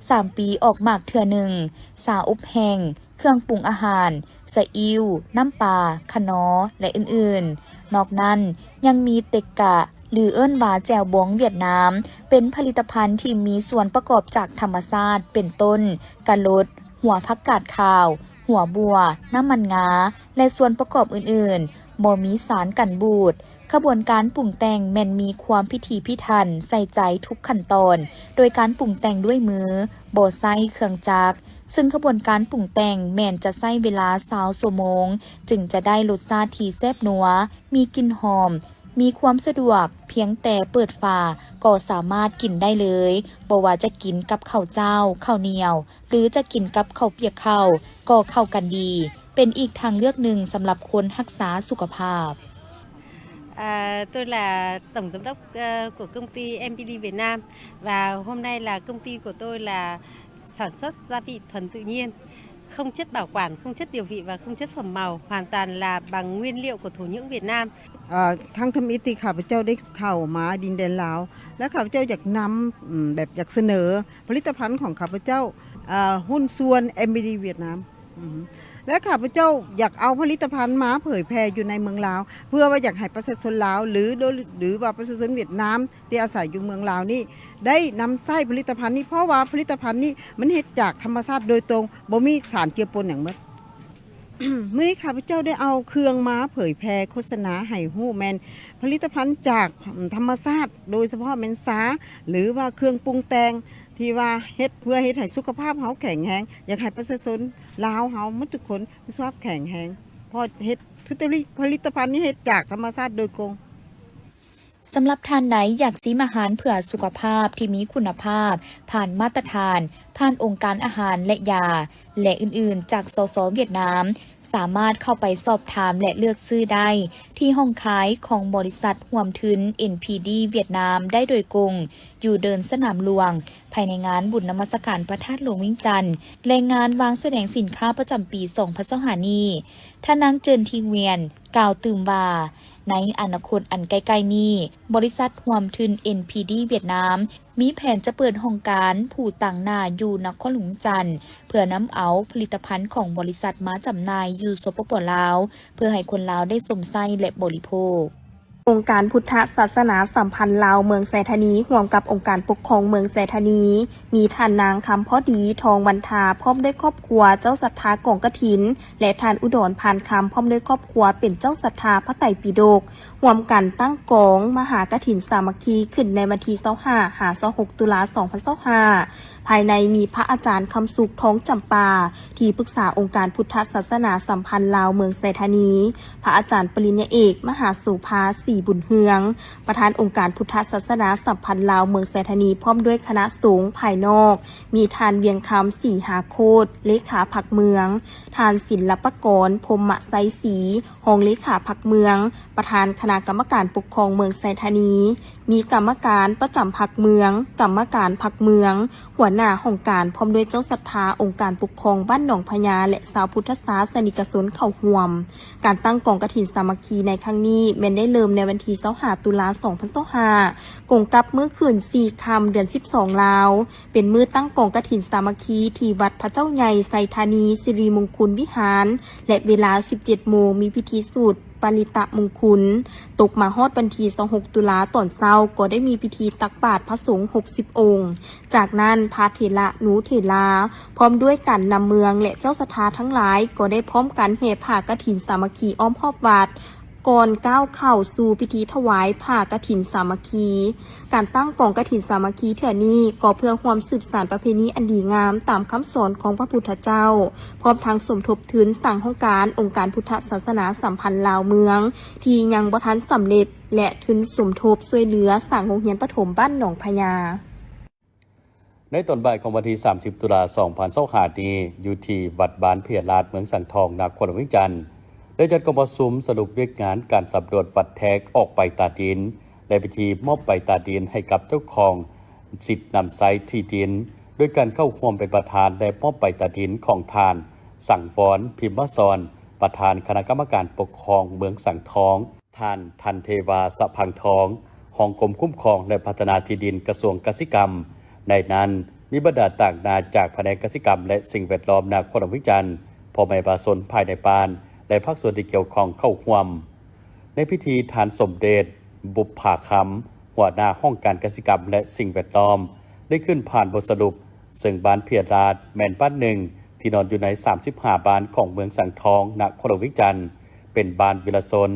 ສາມປີອອກໝາກເທື່ອໜຶ່ງ, ຊາອົບແຫ້ງ, ເຄື່ອງປຸງອາຫານ, ສະອິ້ວ, ນ້ຳປາ, ຂະໜໍ ແລະ ອື່ນໆ. ນອກນັ້ນຍັງມີເຕັກກະ ຫຼື ເອີ້ນວ່າແຈ່ວບອງຫວຽດນາມ ເປັນຜະລິດຕະພັນທີ່ມີສ່ວນປະກອບຈາກທຳມະຊາດ ເປັນຕົ້ນ ກະລົດ, ຫົວຜັກກາດຂາວ, ຫົວບົວ, ນ້ຳມັນງາ ແລະ ສ່ວນປະກອບອື່ນໆ, ບໍ່ມີສານກັນບູດ. ຂະບວນການປຸງແຕ່ງແມ່ນມີຄວາມພິຖີພິຖັນ ໃສ່ໃຈທຸກຂັ້ນຕອນ, ໂດຍການປຸງແຕ່ງດ້ວຍມື, ບໍ່ໃຊ້ເຄື່ອງຈັກ, ເຊິ່ງຂະບວນການປຸງແຕ່ງແມ່ນຈະໃຊ້ເວລາຊາວຊົ່ວໂມງ ຈຶ່ງຈະໄດ້ລົດຊາດທີ່ແຊບນົວ, ມີກິ່ນຫອມ, ມີຄວາມສະດວກ, ພຽງແຕ່ເປີດຝາກໍສາມາດກິນໄດ້ເລີຍ, ບໍ່ວ່າຈະກິນກັບເຂົ້າເຈົ້າ, ເຂົ້າໜຽວ ຫຼື ຈະກິນກັບເຂົ້າປຽກເຂົ້າ ກໍເຂົ້າກັນດີ, ເປັນອີກທາງເລືອກໜຶ່ງສຳລັບຄົນຮັກສາສຸຂະພາບ. À, tôi là tổng giám đốc ờ, của công ty em pê đê Việt Nam và hôm nay là công ty của tôi là sản xuất gia vị thuần tự nhiên, không chất bảo quản, không chất điều vị và không chất phẩm màu, hoàn toàn là bằng nguyên liệu của thổ nhưỡng Việt Nam. ເອີ ຄັ້ງທຳອິດທີ່ຂ້າພະເຈົ້າໄດ້ເຂົ້າມາດິນແດນລາວ ແລະ ຂ້າພະເຈົ້າຢາກນຳ ອືມ ແບບຢາກສະເໜີຜະລິດຕະພັນຂອງຂ້າພະເຈົ້າ ເອີ ຫຸ້ນສ່ວນ ເອັມ ບີ ດີ ຫວຽດນາມ ອືມ ແລະ ຂ້າພະເຈົ້າຢາກເອົາຜະລິດຕະພັນມາເຜີຍແຜ່ຢູ່ໃນເມືອງລາວ ເພື່ອວ່າຢາກໃຫ້ປະຊາຊົນລາວ ຫຼື ຫຼືວ່າປະຊາຊົນຫວຽດນາມທີ່ອາໄສຢູ່ເມືອງລາວນີ້ ໄດ້ນຳໃຊ້ຜະລິດຕະພັນນີ້ ເພາະວ່າຜະລິດຕະພັນນີ້ມັນເຮັດຈາກທຳມະຊາດໂດຍຕົງ ບໍ່ມີສານເຈືອປົນຫຍັງໝົດ. ມື້ນີ້ຂ້າພະເຈົ້າໄດ້ເອົາເຄື່ອງມາເຜີຍແຜ່ໂຄສະນາໃຫ້ຮູ້ ແມ່ນຜະລິດຕະພັນຈາກທຳມະຊາດ ໂດຍສະເພາະແມ່ນຊາ ຫຼືວ່າເຄື່ອງປຸງແຕ່ງ ທີ່ວ່າເຮັດເພື່ອເຮັດໃຫ້ສຸຂະພາບເຮົາແຂງແຮງ, ຢາກໃຫ້ປະຊາຊົນລາວເຮົາໝົດທຸກຄົນມີສຸຂະພາບແຂງແຮງ ເພາະເຮັດ ຜະລິດຕະພັນນີ້ເຮັດຈາກທຳມະຊາດໂດຍກົງ. ສຳລັບທ່ານໃດຢາກຊິມອາຫານເພື່ອສຸຂະພາບທີ່ມີຄຸນນະພາບ, ຜ່ານມາດຕະຖານ, ຜ່ານອົງການອາຫານ ແລະ ຢາ ແລະ ອື່ນໆ ຈາກ ສສ ຫວຽດນາມ, ສາມາດເຂົ້າໄປສອບຖາມ ແລະ ເລືອກຊື້ໄດ້ທີ່ຫ້ອງຂາຍຂອງບໍລິສັດຮ່ວມທຶນ ເອັນ ພີ ດີ ຫວຽດນາມ ໄດ້ໂດຍກົງ ຢູ່ເດີ່ນສະໜາມຫຼວງ ພາຍໃນງານບຸນນະມັດສະການພະທາດຫຼວງວຽງຈັນ ແລະ ງານວາງສະແດງສິນຄ້າປະຈຳປີສອງພັນຊາວຫ້ານີ້. ທ່ານນາງ ເຈີນ ທີຫວຽນ ກ່າວຕື່ມວ່າ, ໃນອະນາຄົດອັນໃກ້ໆນີ້, ບໍລິສັດຮ່ວມທຶນ ເອັນ ພີ ດີ ຫວຽດນາມ ມີແຜນຈະເປີດຫ້ອງການພູຕາງໜ້າຢູ່ນະຄອນຫຼວງວຽງຈັນ ເພື່ອນຳເອົາຜະລິດຕະພັນຂອງບໍລິສັດມາຈຳໜ່າຍຢູ່ ສປປ ລາວ ເພື່ອໃຫ້ຄົນລາວໄດ້ຊົມໃຊ້ ແລະ ບໍລິໂພກ. ອົງການພຸດທະສາສະໜາສຳພັນລາວເມືອງໄຊທານີ ຮ່ວມກັບອົງການປົກຄອງເມືອງໄຊທານີ ມີທ່ານນາງ ຄຳພໍດີ ທອງວັນທາ ພ້ອມດ້ວຍຄອບຄົວເຈົ້າສັດທາກອງກະຖິນ ແລະ ທ່ານ ອຸດອນ ພານຄຳ ພ້ອມດ້ວຍຄອບຄົວເປັນເຈົ້າສັດທາພະໄຕປິດົກ ຮ່ວມກັນຕັ້ງກອງມະຫາກະຖິນສາມັກຄີຂຶ້ນໃນວັນທີຊາວຫ້າ ຫາ ຊາວຫົກ ຕຸລາ ສອງພັນຊາວຫ້າ ພາຍໃນມີພະອາຈານ ຄຳສຸກ ທອງຈຳປາ ທີ່ປຶກສາອົງການພຸດທະສາສະໜາສຳພັນລາວເມືອງໄຊທານີ, ພະອາຈານປະລິນຍາເອກ ມະຫາໂສພາ ສີບຸນເຮືອງ ປະທານອົງການພຸດທະສາສະໜາສຳພັນລາວເມືອງໄຊທານີ ພ້ອມດ້ວຍຄະນະສົງພາຍນອກ ມີທ່ານ ວຽງຄຳ ສີຫາໂຄດ ເລຂາພັກເມືອງ, ທ່ານ ສິນລະປະກອນ ພົມມະໄຊສີ ຮອງເລຂາພັກເມືອງ, ປະທານຄະນະກຳມະການປົກຄອງເມືອງໄຊທານີ, ມີກຳມະການປະຈຳພັກເມືອງ, ກຳມະການພັກເມືອງ, ຫົວໜ້າຫ້ອງການ ພ້ອມດ້ວຍເຈົ້າສັດທາອົງການປົກຄອງບ້ານໜອງພະຍາ ແລະ ຊາວພຸດທະສາສະນິກະຊົນເຂົ້າຮ່ວມ. ການຕັ້ງກອງກະຖິນສາມັກຄີໃນຄັ້ງນີ້ ແມ່ນໄດ້ເລີ່ມໃນ ວັນທີຊາວຫ້າ ຕຸລາ ສອງພັນຊາວຫ້າ ກົງກັບມື້ຂຶ້ນສີ່ຄ່ຳ ເດືອນສິບສອງລາວ ເປັນມື້ຕັ້ງກອງກະຖິນສາມັກຄີທີ່ວັດພະເຈົ້າໃຫຍ່ໄຊທານີ ສິລິມົງຄຸນວິຫານ ແລະ ເວລາສິບເຈັດໂມງ ມີພິທີສູດ ປະລິຕະມຸງຄຸນ. ຕົກມາຮອດວັນທີຊາວຫົກ ຕຸລາ ຕອນເຊົ້າ ກໍໄດ້ມີພິທີຕັກບາດພະສົງຫົກສິບອົງ. ຈາກນັ້ນ ພະເຖລະນຸເຖລາ ພ້ອມດ້ວຍການນຳເມືອງ ແລະ ເຈົ້າສັດທາທັງຫຼາຍ ກໍໄດ້ພ້ອມກັນແຫ່ຜ້າກະຖິນສາມັກຄີອ້ອມຮອບວັດ ກ່ອນກ້າວເຂົ້າສູ່ພິທີຖວາຍຜ້າກະຖິນສາມັກຄີ. ການຕັ້ງກອງກະຖິນສາມັກຄີເທື່ອນີ້ ກໍເພື່ອຮ່ວມສືບສານປະເພນີອັນດີງາມຕາມຄຳສອນຂອງພະພຸດທະເຈົ້າ, ພ້ອມທັງສົມທົບທຶນສ້າງຫ້ອງການອົງການພຸດທະສາສະໜາສຳພັນລາວເມືອງ ທີ່ຍັງບໍ່ທັນສຳເລັດ ແລະ ທຶນສົມທົບຊ່ວຍເຫຼືອສ້າງໂຮງຮຽນປະຖົມບ້ານໜອງພະຍາ. ໃນຕອນບ່າຍຂອງວັນທີສາມສິບ ຕຸລາ ສອງພັນຊາວຫ້ານີ້ ຢູ່ທີ່ວັດບ້ານເພຍລາດ ເມືອງສັງທອງ ນະຄອນຫຼວງວຽງຈັນ ໄດ້ຈັດກອງປະຊຸມສະຫຼຸບວຽກງານການສຳຫຼວດວັດແທກອອກໃບຕາດິນ ແລະ ພິທີມອບໃບຕາດິນໃຫ້ກັບເຈົ້າຂອງສິດນຳໃຊ້ທີ່ດິນ ໂດຍການເຂົ້າຮ່ວມເປັນປະທານ ແລະ ມອບໃບຕາດິນຂອງທ່ານ ສັງວອນ ພິມມະສອນ ປະທານຄະນະກຳມະການປົກຄອງເມືອງສັງທອງ, ທ່ານ ທັນເທວາ ສະພັງທອງ ຮອງກົມຄຸ້ມຄອງ ແລະ ພັດທະນາທີ່ດິນ ກະຊວງກະສິກຳ. ໃນນັ້ນ ມີບັນດາຕາງໜ້າຈາກພະແນກກະສິກຳ ແລະ ສິ່ງແວດລ້ອມນະຄອນຫຼວງວຽງຈັນ, ພໍ່ແມ່ປະຊາຊົນພາຍໃນບ້ານ ແລະ ພາກສ່ວນທີ່ກ່ຽວຂ້ອງເຂົ້າຮ່ວມ. ໃນພິທີ ທ່ານ ສົມເດດ ບຸບຜາຄຳ ຫົວໜ້າຫ້ອງການກະສິກຳ ແລະ ສິ່ງແວດລ້ອມ ໄດ້ຂຶ້ນຜ່ານບົດສະຫຼຸບ, ເຊິ່ງບ້ານເພຍລາດ ແມ່ນບ້ານໜຶ່ງທີ່ນອນຢູ່ໃນສາມສິບຫ້າບ້ານຂອງເມືອງສັງທອງ ນະຄອນຫຼວງວຽງຈັນ, ເປັນບ້ານວິລະຊົນ,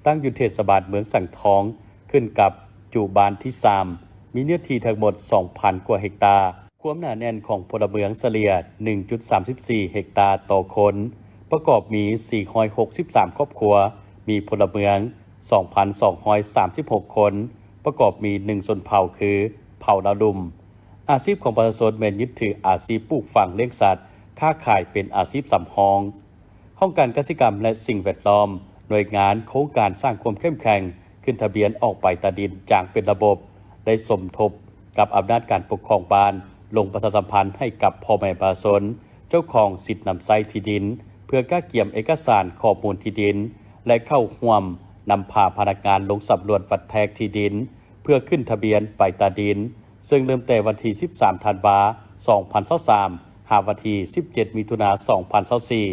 ຕັ້ງຢູ່ເທດສະບານເມືອງສັງທອງ, ຂຶ້ນກັບຈຸບ້ານທີສາມ, ມີເນື້ອທີ່ທັງໝົດສອງພັນກວ່າເຮັກຕາ. ຄວາມໜາແໜ້ນຂອງພົນລະເມືອງສະເລ່ຍໜຶ່ງຈຸດສາມສິບສີ່ເຮັກຕາຕໍ່ຄົນ, ປະກອບມີສີ່ຮ້ອຍຫົກສິບສາມຄອບຄົວ, ມີພົນລະເມືອງສອງພັນສອງຮ້ອຍສາມສິບຫົກຄົນ, ປະກອບມີໜຶ່ງຊົນເຜົ່າ ຄື ເຜົ່າລາວລຸ່ມ. ອາຊີບຂອງປະຊາຊົນແມ່ນຍຶດຖືອາຊີບປູກຝັງລ້ຽງສັດ, ຄ້າຂາຍເປັນອາຊີບສຳຮອງ. ຫ້ອງການກະສິກຳ ແລະ ສິ່ງແວດລ້ອມ, ໜ່ວຍງານໂຄງການສ້າງຄວາມເຂັ້ມແຂງ, ຂຶ້ນທະບຽນອອກໃບຕາດິນຢ່າງເປັນລະບົບ, ໄດ້ສົມທົບກັບອຳນາດການປົກຄອງບ້ານ ລົງປະຊາສຳພັນໃຫ້ກັບພໍ່ແມ່ປະຊາຊົນ ເຈົ້າຂອງສິດນຳໃຊ້ທີ່ດິນ ເພື່ອກະກຽມເອກະສານຂໍ້ມູນທີ່ດິນ ແລະ ເຂົ້າຮ່ວມນຳພາພະນັກງານລົງສຳຫຼວດວັດແທກທີ່ດິນ ເພື່ອຂຶ້ນທະບຽນໃບຕາດິນ, ເຊິ່ງເລີ່ມແຕ່ວັນທີສິບສາມ ທັນວາ ສອງພັນຊາວສາມ ຫາວັນທີສິບເຈັດ ມິຖຸນາ ສອງພັນຊາວສີ່.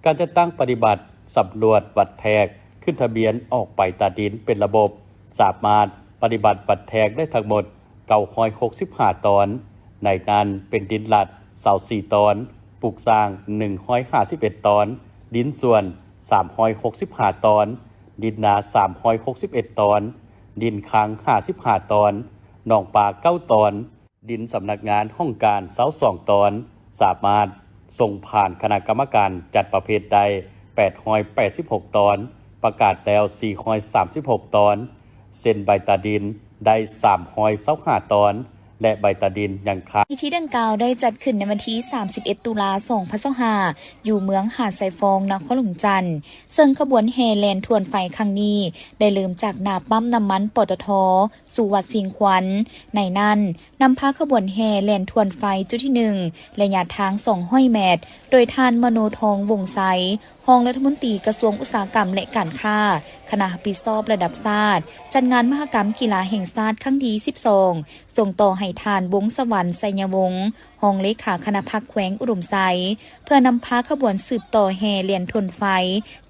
ການຈັດຕັ້ງປະຕິບັດສຳຫຼວດວັດແທກ, ຂຶ້ນທະບຽນອອກໃບຕາດິນເປັນລະບົບ ສາມາດປະຕິບັດວັດແທກໄດ້ທັງໝົດເກົ້າຮ້ອຍຫົກສິບຫ້າຕອນ, ໃນນັ້ນເປັນດິນລັດຊາວສີ່ຕອນ, ປຸກສ້າງໜຶ່ງຮ້ອຍຫ້າສິບເອັດຕອນ, ດິນສວນສາມຮ້ອຍຫົກສິບຫ້າຕອນ, ດິນນາສາມຮ້ອຍຫົກສິບເອັດຕອນ, ດິນຄັງຫ້າສິບຫ້າຕອນ, ໜອງປາເກົ້າຕອນ, ດິນສຳນັກງານຫ້ອງການຊາວສອງຕອນ, ສາມາດສົ່ງຜ່ານຄະນະກຳມະການຈັດປະເພດໄດ້ແປດຮ້ອຍແປດສິບຫົກຕອນ, ປະກາດແລ້ວສີ່ຮ້ອຍສາມສິບຫົກຕອນ, ເຊັນໃບຕາດິນໄດ້ສາມຮ້ອຍຊາວຫ້າຕອນ ແລະ ໃບຕາດິນຍັງຄ້າງ. ພິທີດັ່ງກ່າວໄດ້ຈັດຂຶ້ນໃນວັນທີສາມສິບເອັດ ຕຸລາ ສອງພັນຊາວຫ້າ ຢູ່ເມືອງຫາດຊາຍຟອງ ນະຄອນຫຼວງວຽງຈັນ, ເຊິ່ງຂະບວນແຫ່ແລ່ນທວນໄຟຄັ້ງນີ້ ໄດ້ເລີ່ມຈາກໜ້າປ້ຳນ້ຳມັນ ປຕທ ສູ່ວັດຊຽງຄວັນ. ໃນນັ້ນ ນຳພາຂະບວນແຫ່ແລ່ນທວນໄຟຈຸດທີໜຶ່ງ ໄລຍະທາງສອງຮ້ອຍແມັດ ໂດຍທ່ານ ມະໂນທອງ ວົງໄຊ, ຮອງລັດຖະມົນຕີກະຊວງອຸດສາຫະກຳ ແລະ ການຄ້າ, ຄະນະຮັບຜິດຊອບລະດັບຊາດ, ຈັດງານມະຫະກຳກິລາແຫ່ງຊາດຄັ້ງທີສິບສອງ, ສົ່ງຕໍ່ໃຫ້ທ່ານ ວົງສະຫວັນ ໄຊຍະວົງ, ຮອງເລຂາຄະນະພັກແຂວງອຸດົມໄຊ, ເພື່ອນຳພາຂະບວນສືບຕໍ່ແຫ່ແລ່ນທວນໄຟ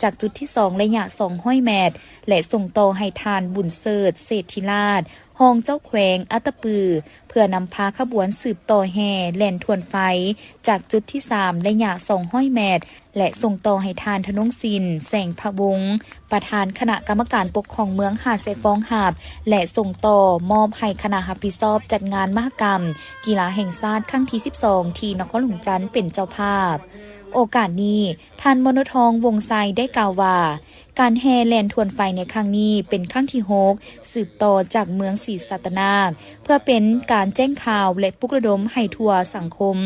ຈາກຈຸດທີສອງ ໄລຍະສອງຮ້ອຍແມັດ ແລະ ສົ່ງຕໍ່ໃຫ້ທ່ານ ບຸນເສີດ ເສດທິລາດ, ຮອງເຈົ້າແຂວງອັດຕະປື ເພື່ອນຳພາຂະບວນສືບຕໍ່ແຫ່ແລ່ນທວນໄຟ ຈາກຈຸດທີສາມ ໄລຍະສອງຮ້ອຍແມັດ ແລະ ສົ່ງຕໍ່ໃຫ້ທ່ານ ທະນົງສິນ ແສງພະວົງ, ປະທານຄະນະກຳມະການປົກຄອງເມືອງຫາດຊາຍຟອງຮັບ ແລະ ສົ່ງຕໍ່ມອບໃຫ້ຄະນະຮັບຜິດຊອບຈັດງານມະຫະກຳກິລາແຫ່ງຊາດຄັ້ງທີສິບສອງ ທີ່ນະຄອນຫຼວງຈັນເປັນເຈົ້າພາບ. ໂອກາດນີ້ ທ່ານ ມະໂນທອງ ວົງໄຊ ໄດ້ກ່າວວ່າ ການແຫ່ແລ່ນທວນໄຟໃນຄັ້ງນີ້ເປັນຄັ້ງທີຫົກ ສືບຕໍ່ຈາກເມືອງສີສັດຕະນາກ ເພື່ອເປັນການແຈ້ງຂ່າວ ແລະ ປຸກລະດົມໃຫ້ທົ່ວສັງຄົມ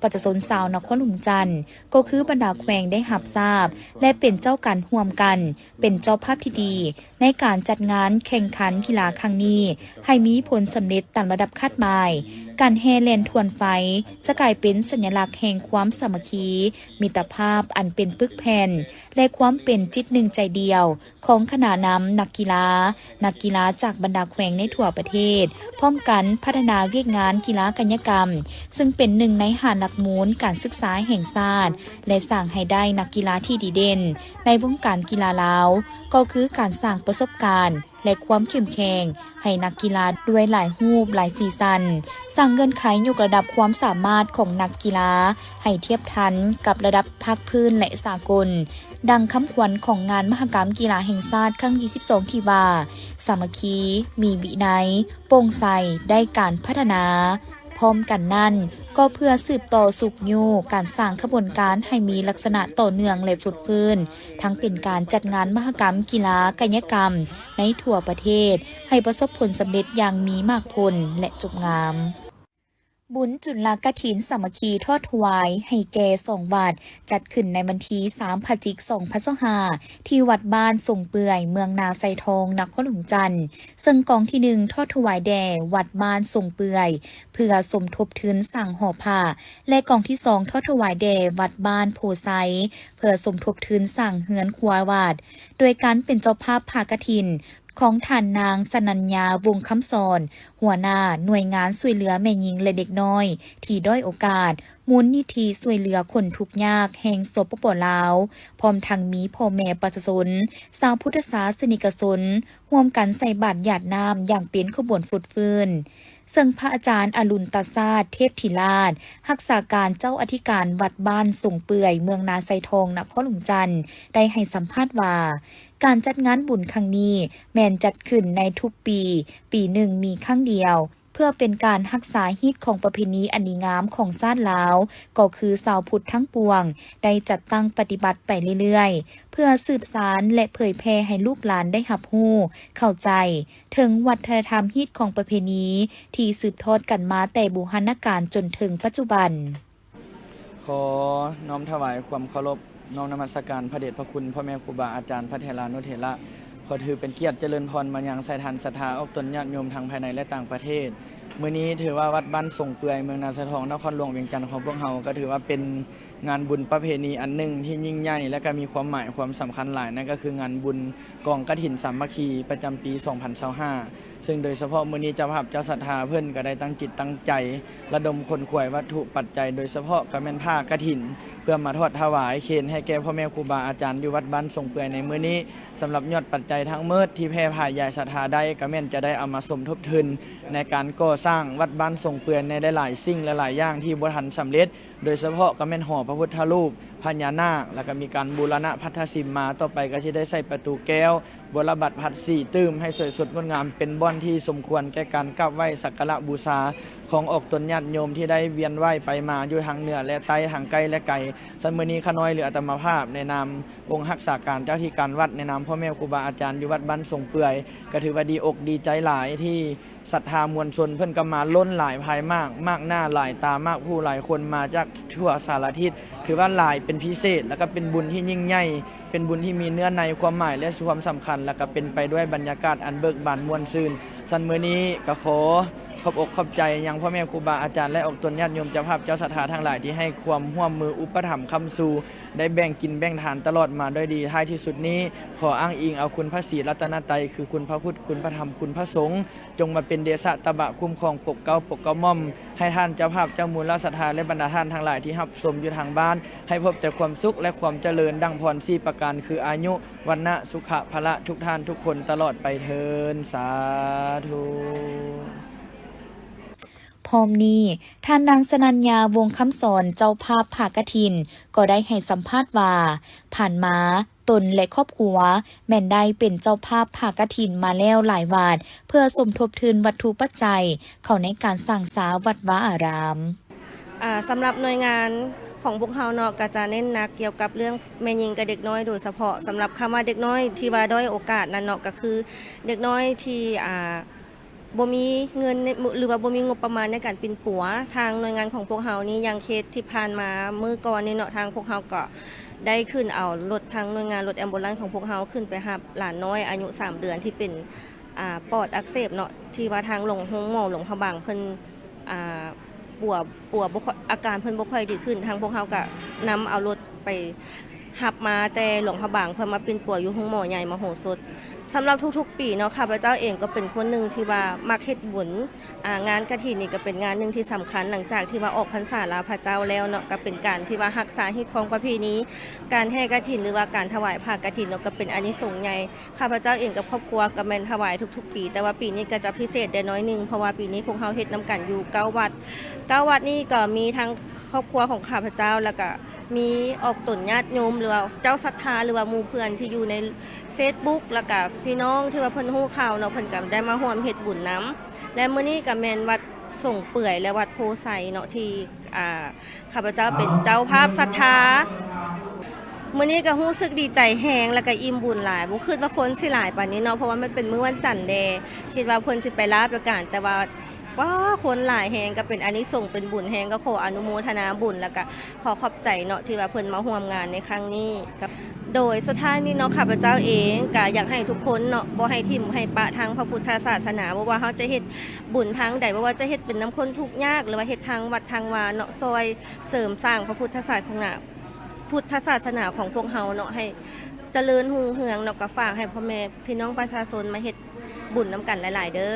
ປະຊາຊົນຊາວນະຄອນຫຼວງຈັນ ກໍຄືບັນດາແຂວງໄດ້ຮັບຊາບ ແລະ ເປັນເຈົ້າກັນຮ່ວມກັນ ເປັນເຈົ້າພາບທີ່ດີໃນການຈັດງານແຂ່ງຂັນກິລາຄັ້ງນີ້ ໃຫ້ມີຜົນສຳເລັດຕາມລະດັບຄາດໝາຍ. ການແຫ່ແລ່ນທວນໄຟຈະກາຍເປັນສັນຍະລັກແຫ່ງຄວາມສາມັກຄີ, ມິດຕະພາບອັນເປັນປຶກແຜ່ນ ແລະ ຄວາມເປັນຈິດໜຶ່ງໃຈ ກ່ຽວຂອງຄະນະນຳນັກກິລາ, ນັກກິລາຈາກບັນດາແຂວງໃນທົ່ວປະເທດ, ພ້ອມກັນພັດທະນາວຽກງານກິລາກາຍະກຳ, ເຊິ່ງເປັນໜຶ່ງໃນຫ້າຫຼັກມູນການສຶກສາແຫ່ງຊາດ ແລະ ສ້າງໃຫ້ໄດ້ນັກກິລາທີ່ດີເດັ່ນໃນວົງການກິລາລາວ, ກໍຄືການສ້າງປະສົບການ ແລະ ຄວາມເຂັ້ມແຂງໃຫ້ນັກກິລາດ້ວຍຫຼາຍຮູບຫຼາຍສີສັນ, ສ້າງເງື່ອນໄຂຍົກລະດັບຄວາມສາມາດຂອງນັກກິລາໃຫ້ທຽບທັນກັບລະດັບພາກພື້ນ ແລະ ສາກົນ, ດັ່ງຄຳຂວັນຂອງງານມະຫະກຳກິລາແຫ່ງຊາດຄັ້ງທີສິບສອງ ທີ່ວ່າ ສາມັກຄີ, ມີວິໄນ, ໂປ່ງໃສ, ໄດ້ການພັດທະນາ. ພ້ອມກັນນັ້ນ, ກໍເພື່ອສືບຕໍ່ຊຸກຍູ້ການສ້າງຂະບວນການໃຫ້ມີລັກສະນະຕໍ່ເນື່ອງ ແລະ ຟົດຟື້ນ, ທັງເປັນການຈັດງານມະຫະກຳກິລາກາຍະກຳໃນທົ່ວປະເທດ ໃຫ້ປະສົບຜົນສຳເລັດຢ່າງມີໝາກຜົນ ແລະ ຈົບງາມ. ບຸນຈຸລະກະຖິນສາມັກຄີທອດຖວາຍໃຫ້ແກ່ສອງວັດ ຈັດຂຶ້ນໃນວັນທີສາມ ພະຈິກ ສອງພັນຊາວຫ້າ ທີ່ວັດບ້ານສົງເປື່ອຍ ເມືອງນາຊາຍທອງ ນະຄອນຫຼວງຈັນ, ເຊິ່ງກອງທີໜຶ່ງ ທອດຖວາຍແດ່ວັດບ້ານສົງເປື່ອຍ ເພື່ອສົມທົບທຶນສ້າງຫໍພະ ແລະ ກອງທີສອງ ທອດຖວາຍແດ່ວັດບ້ານໂພໄຊ ເພື່ອສົມທົບທຶນສ້າງເຮືອນຄົວວັດ, ໂດຍການເປັນເຈົ້າພາບຜ້າກະຖິນຂອງທ່ານນາງ ສະນັນຍາ ວົງຄຳສອນ ຫົວໜ້າໜ່ວຍງານຊ່ວຍເຫຼືອແມ່ຍິງ ແລະ ເດັກນ້ອຍທີ່ດ້ອຍໂອກາດ ມູນນິທິຊ່ວຍເຫຼືອຄົນທຸກຍາກແຫ່ງ ສປປ ລາວ, ພ້ອມທັງມີພໍ່ແມ່ປະຊາຊົນ, ຊາວພຸດທະສາສະນິກະຊົນ ຮ່ວມກັນໃສ່ບາດຢາດນ້ຳຢ່າງເປັນຂະບວນຟົດຟື້ນ, ເຊິ່ງພະອາຈານອະລຸນຕະຊາດ ເທບທິລາດ ຮັກສາການເຈົ້າອະທິການວັດບ້ານສົງເປື່ອຍ ເມືອງນາຊາຍທອງ ນະຄອນຫຼວງຈັນ ໄດ້ໃຫ້ສຳພາດວ່າ ການຈັດງານບຸນຄັ້ງນີ້ແມ່ນຈັດຂຶ້ນໃນທຸກປີ, ປີໜຶ່ງມີຄັ້ງດຽວ, ເພື່ອເປັນການຮັກສາຮີດຄອງປະເພນີອັນດີງາມຂອງຊາດລາວ, ກໍຄືຊາວພຸດທັງປວງໄດ້ຈັດຕັ້ງປະຕິບັດໄປເລື້ອຍໆ ເພື່ອສືບສານ ແລະ ເຜີຍແຜ່ໃຫ້ລູກຫຼານໄດ້ຮັບຮູ້, ເຂົ້າໃຈເຖິງວັດທະນະທຳຮີດຄອງປະເພນີທີ່ສືບທອດກັນມາແຕ່ບູຮານະການຈົນເຖິງປັດຈຸບັນ. ຂໍນ້ອມຖວາຍຄວາມເຄົາລົບ, ນ້ອມນະມັດສະການພະເດດພະຄຸນພໍ່ແມ່ຄູບາອາຈານ, ພະເຖລານຸເຖລະ. ຂໍຖືເປັນກຽດຈະເລີນພອນມາຍັງສາຍທານສັດທາອອກຕົນຍາດໂຍມທັງພາຍໃນ ແລະ ຕ່າງປະເທດ. ມື້ນີ້ຖືວ່າວັດບ້ານສົງເປື່ອຍ ເມືອງນາຊາຍທອງ ນະຄອນຫຼວງວຽງຈັນຂອງພວກເຮົາ ກໍຖືວ່າເປັນງານບຸນປະເພນີອັນໜຶ່ງທີ່ຍິ່ງໃຫຍ່ ແລະ ກໍມີຄວາມໝາຍຄວາມສຳຄັນຫຼາຍ, ນັ້ນກໍຄືງານບຸນກອງກະຖິນສາມັກຄີປະຈຳປີສອງພັນຊາວຫ້າ ເຊິ່ງໂດຍສະເພາະມື້ນີ້ເຈົ້າພາບເຈົ້າສັດທາເພິ່ນກໍໄດ້ຕັ້ງຈິດຕັ້ງໃຈລະດົມຂົນຂວາຍວັດຖຸປັດໄຈ, ໂດຍສະເພາະກໍແມ່ນຜ້າກະຖິນ ເພື່ອມາທອດຖວາຍເຄນໃຫ້ແກ່ພໍ່ແມ່ຄູບາອາຈານຢູ່ວັດບ້ານສົງເປື່ອຍໃນມື້ນີ້. ສຳລັບຍອດປັດໄຈທັງໝົດທີ່ແຜ່ພາຍາຍສັດທາໄດ້ ກໍແມ່ນຈະໄດ້ເອົາມາສົມທົບທຶນໃນການກໍ່ສ້າງວັດບ້ານສົງເປື່ອຍໃນຫຼາຍໆສິ່ງຫຼາຍໆຢ່າງທີ່ບໍ່ທັນສຳເລັດ, ໂດຍສະເພາະກໍແມ່ນຫໍພະພຸດທະຮູບ ພະຍານາກ ແລ້ວກໍມີການບູລະນະພັດທະສິມມາ, ຕໍ່ໄປກໍຊິໄດ້ໃສ່ປະຕູແກ້ວ ບົວລະບັດພັດສີຕື່ມໃຫ້ສວຍສົດງົດງາມ, ເປັນບ່ອນທີ່ສົມຄວນແກ່ການກາບໄຫວ້ສັກກາລະບູຊາຂອງອອກຕົນຍາດໂຍມທີ່ໄດ້ວຽນວ່າຍໄປມາຢູ່ທາງເໜືອ ແລະ ໃຕ້, ທາງໃກ້ ແລະ ໄກ. ຊັ້ນມື້ນີ້ຂ້ານ້ອຍ ຫຼື ອາດຕະມາພາບ ໃນນາມອົງຮັກສາການເຈົ້າທີ່ການວັດ, ໃນນາມພໍ່ແມ່ຄູບາອາຈານຢູ່ວັດບ້ານສົງເປື່ອຍ ກໍຖືວ່າດີອົກດີໃຈຫຼາຍທີ່ ສັດທາມວນຊົນເພິ່ນກໍມາລົ້ນຫຼາຍພາຍມາກ, ມາກໜ້າຫຼາຍຕາ, ມາກຜູ້ຫຼາຍຄົນ, ມາຈາກທົ່ວສາລະທິດ, ຖືວ່າຫຼາຍເປັນພິເສດ ແລ້ວກໍເປັນບຸນທີ່ຍິ່ງໃຫຍ່, ເປັນບຸນທີ່ມີເນື້ອໃນຄວາມໝາຍ ແລະ ຄວາມສຳຄັນ, ແລ້ວກໍເປັນໄປດ້ວຍບັນຍາກາດອັນເບີກບານມ່ວນຊື່ນ. ຊັ້ນມື້ນີ້ກໍຂໍຂອບອົກຂອບໃຈຍັງພໍ່ແມ່ຄູບາອາຈານ ແລະ ອອກຕົນຍາດໂຍມເຈົ້າພາບເຈົ້າສັດທາທັງຫຼາຍ ທີ່ໃຫ້ຄວາມຮ່ວມມືອຸປະຖຳຄ້ຳຊູ, ໄດ້ແບ່ງກິນແບ່ງທານຕະຫຼອດມາດ້ວຍດີ. ທ້າຍທີ່ສຸດນີ້ ຂໍອ້າງອີງເອົາຄຸນພະສີລັດຕະນະໄຕ ຄືຄຸນພະພຸດ, ຄຸນພະທຳ, ຄຸນພະສົງ, ຈົ່ງມາເປັນເດຊະຕະບະຄຸ້ມຄອງປົກເກົ້າປົກກະໝ່ອມ ໃຫ້ທ່ານເຈົ້າພາບເຈົ້າມູນລະສັດທາ ແລະ ບັນດາທ່ານທັງຫຼາຍທີ່ຮັບຊົມຢູ່ທາງບ້ານ ໃຫ້ພົບແຕ່ຄວາມສຸກ ແລະ ຄວາມຈະເລີນ ດັ່ງພອນສີ່ປະການ ຄື ອາຍຸ ວັນນະ ສຸຂະ ພະລະ ທຸກທ່ານທຸກຄົນຕະຫຼອດໄປເທີ້ນ. ສາທຸ. ພ້ອມນີ້, ທ່ານນາງ ສະນັນຍາ ວົງຄຳສອນ ເຈົ້າພາບຜ້າກະຖິນ ກໍໄດ້ໃຫ້ສຳພາດວ່າ ຜ່ານມາ ຕົນ ແລະ ຄອບຄົວ ແມ່ນໄດ້ເປັນເຈົ້າພາບຜ້າກະຖິນມາແລ້ວຫຼາຍວັດ ເພື່ອສົມທົບທຶນວັດຖຸປັດໄຈເຂົ້າໃນການສ້າງສາວັດວາອາຣາມ. ອ່າ ສຳລັບໜ່ວຍງານຂອງພວກເຮົາເນາະ ກໍຈະເນັ້ນໜັກກ່ຽວກັບເລື່ອງແມ່ຍິງກັບເດັກນ້ອຍໂດຍສະເພາະ. ສຳລັບຄຳວ່າເດັກນ້ອຍທີ່ວ່າດ້ອຍໂອກາດນັ້ນເນາະ ກໍຄືເດັກນ້ອຍທີ່ ອ່າ ບໍ່ມີເງິນໃນ ຫຼືວ່າບໍ່ມີງົບປະມານໃນການປິ່ນປົວ. ທາງໜ່ວຍງານຂອງພວກເຮົານີ້ ຢ່າງເຄສທີ່ຜ່ານມາມື້ກ່ອນນີ້ເນາະ ທາງພວກເຮົາກໍໄດ້ຂຶ້ນເອົາລົດ ທາງໜ່ວຍງານລົດແອມບູລັນຂອງພວກເຮົາຂຶ້ນໄປຮັບຫຼານນ້ອຍອາຍຸສາມເດືອນ ທີ່ເປັນ ອ່າ ປອດອັກເສບເນາະ ທີ່ວ່າທາງໂຮງ ໂຮງໝໍຫຼວງພະບາງເພິ່ນ ອ່າ ປົວ ປົວບໍ່ຄ່ອຍ ອາການເພິ່ນບໍ່ຄ່ອຍດີຂຶ້ນ. ທາງພວກເຮົາກໍນຳເອົາລົດໄປ ຮັບມາແຕ່ຫຼວງພະບາງ ເພື່ອມາປິ່ນປົວຢູ່ໂຮງໝໍໃຫຍ່ມະໂຫສົດ. ສຳລັບທຸກໆປີເນາະ ຂ້າພະເຈົ້າເອງກໍເປັນຄົນໜຶ່ງທີ່ວ່າມັກເຮັດບຸນ. ອາ ງານກະຖິນນີ້ກໍເປັນງານໜຶ່ງທີ່ສຳຄັນ ຫຼັງຈາກທີ່ວ່າອອກພັນສາລາພະເຈົ້າແລ້ວເນາະ ກໍເປັນການທີ່ວ່າຮັກສາຮີດຄອງປະເພນີ ການແຫ່ກະຖິນ ຫຼືວ່າການຖວາຍຜ້າກະຖິນເນາະ ກໍເປັນອານິສົງໃຫຍ່. ຂ້າພະເຈົ້າເອງກັບຄອບຄົວກໍແມ່ນຖວາຍທຸກໆປີ ແຕ່ວ່າປີນີ້ກໍຈະພິເສດແດ່ໜ້ອຍໜຶ່ງ ເພາະວ່າປີນີ້ພວກເຮົາເຮັດນຳກັນຢູ່ເກົ້າວັດ. ເກົ້າວັດນີ້ກໍມີທັງຄອບຄົວຂອງຂ້າພະເຈົ້າ ແລ້ວກໍມີອອກຕົນຍາດໂຍມ ຫຼືວ່າເຈົ້າສັດທາ ຫຼືວ່າໝູ່ເພື່ອນທີ່ຢູ່ໃນເຟສບຸກ ແລ້ວກໍພີ່ນ້ອງທີ່ວ່າເພິ່ນຮູ້ຂ່າວເນາະ ເພິ່ນກໍໄດ້ມາຮ່ວມເຮັດບຸນນຳ. ແລະ ມື້ນີ້ກໍແມ່ນວັດສົງເປືອຍ ແລະ ວັດໂພໄຊເນາະ ທີ່ ອ່າ ຂ້າພະເຈົ້າເປັນເຈົ້າພາບສັດທາ. ມື້ນີ້ກໍຮູ້ສຶກດີໃຈແຮງ ແລ້ວກໍອີ່ມບຸນຫຼາຍ ບໍ່ຄິດວ່າຄົນຊິຫຼາຍປານນີ້ເນາະ ເພາະວ່າມັນເປັນມື້ວັນຈັນແດ່ ຄິດວ່າເພິ່ນຊິໄປລາໄປການ ແຕ່ວ່າ ວ້າ ຄົນຫຼາຍແຮງ ກໍເປັນອານິສົງ ເປັນບຸນແຮງ ກໍຂໍອະນຸໂມທະນາບຸນ ແລ້ວກໍ ຂໍຂອບໃຈເນາະ ທີ່ວ່າເພິ່ນມາຮ່ວມງານໃນຄັ້ງນີ້. ໂດຍສຸດທ້າຍນີ້ເນາະ ຂ້າພະເຈົ້າເອງກໍຢາກໃຫ້ທຸກຄົນເນາະ ບໍ່ໃຫ້ຖິ້ມໃຫ້ປະທາງພະພຸດທະສາສະໜາ ບໍ່ວ່າເຮົາຈະເຮັດບຸນທາງໃດ ບໍ່ວ່າຈະເຮັດເປັນນຳຄົນທຸກຍາກ ຫຼືວ່າເຮັດທາງວັດທາງວາເນາະ ຊ່ອຍເສີມສ້າງພະພຸດທະສາສະໜາ ພຸດທະສາສະໜາຂອງພວກເຮົາເນາະ ໃຫ້ຈະເລີນຮຸ່ງເຮືອງເນາະ. ກໍຝາກໃຫ້ພໍ່ແມ່ພີ່ນ້ອງປະຊາຊົນມາເຮັດບຸນນຳກັນຫຼາຍໆເດີ.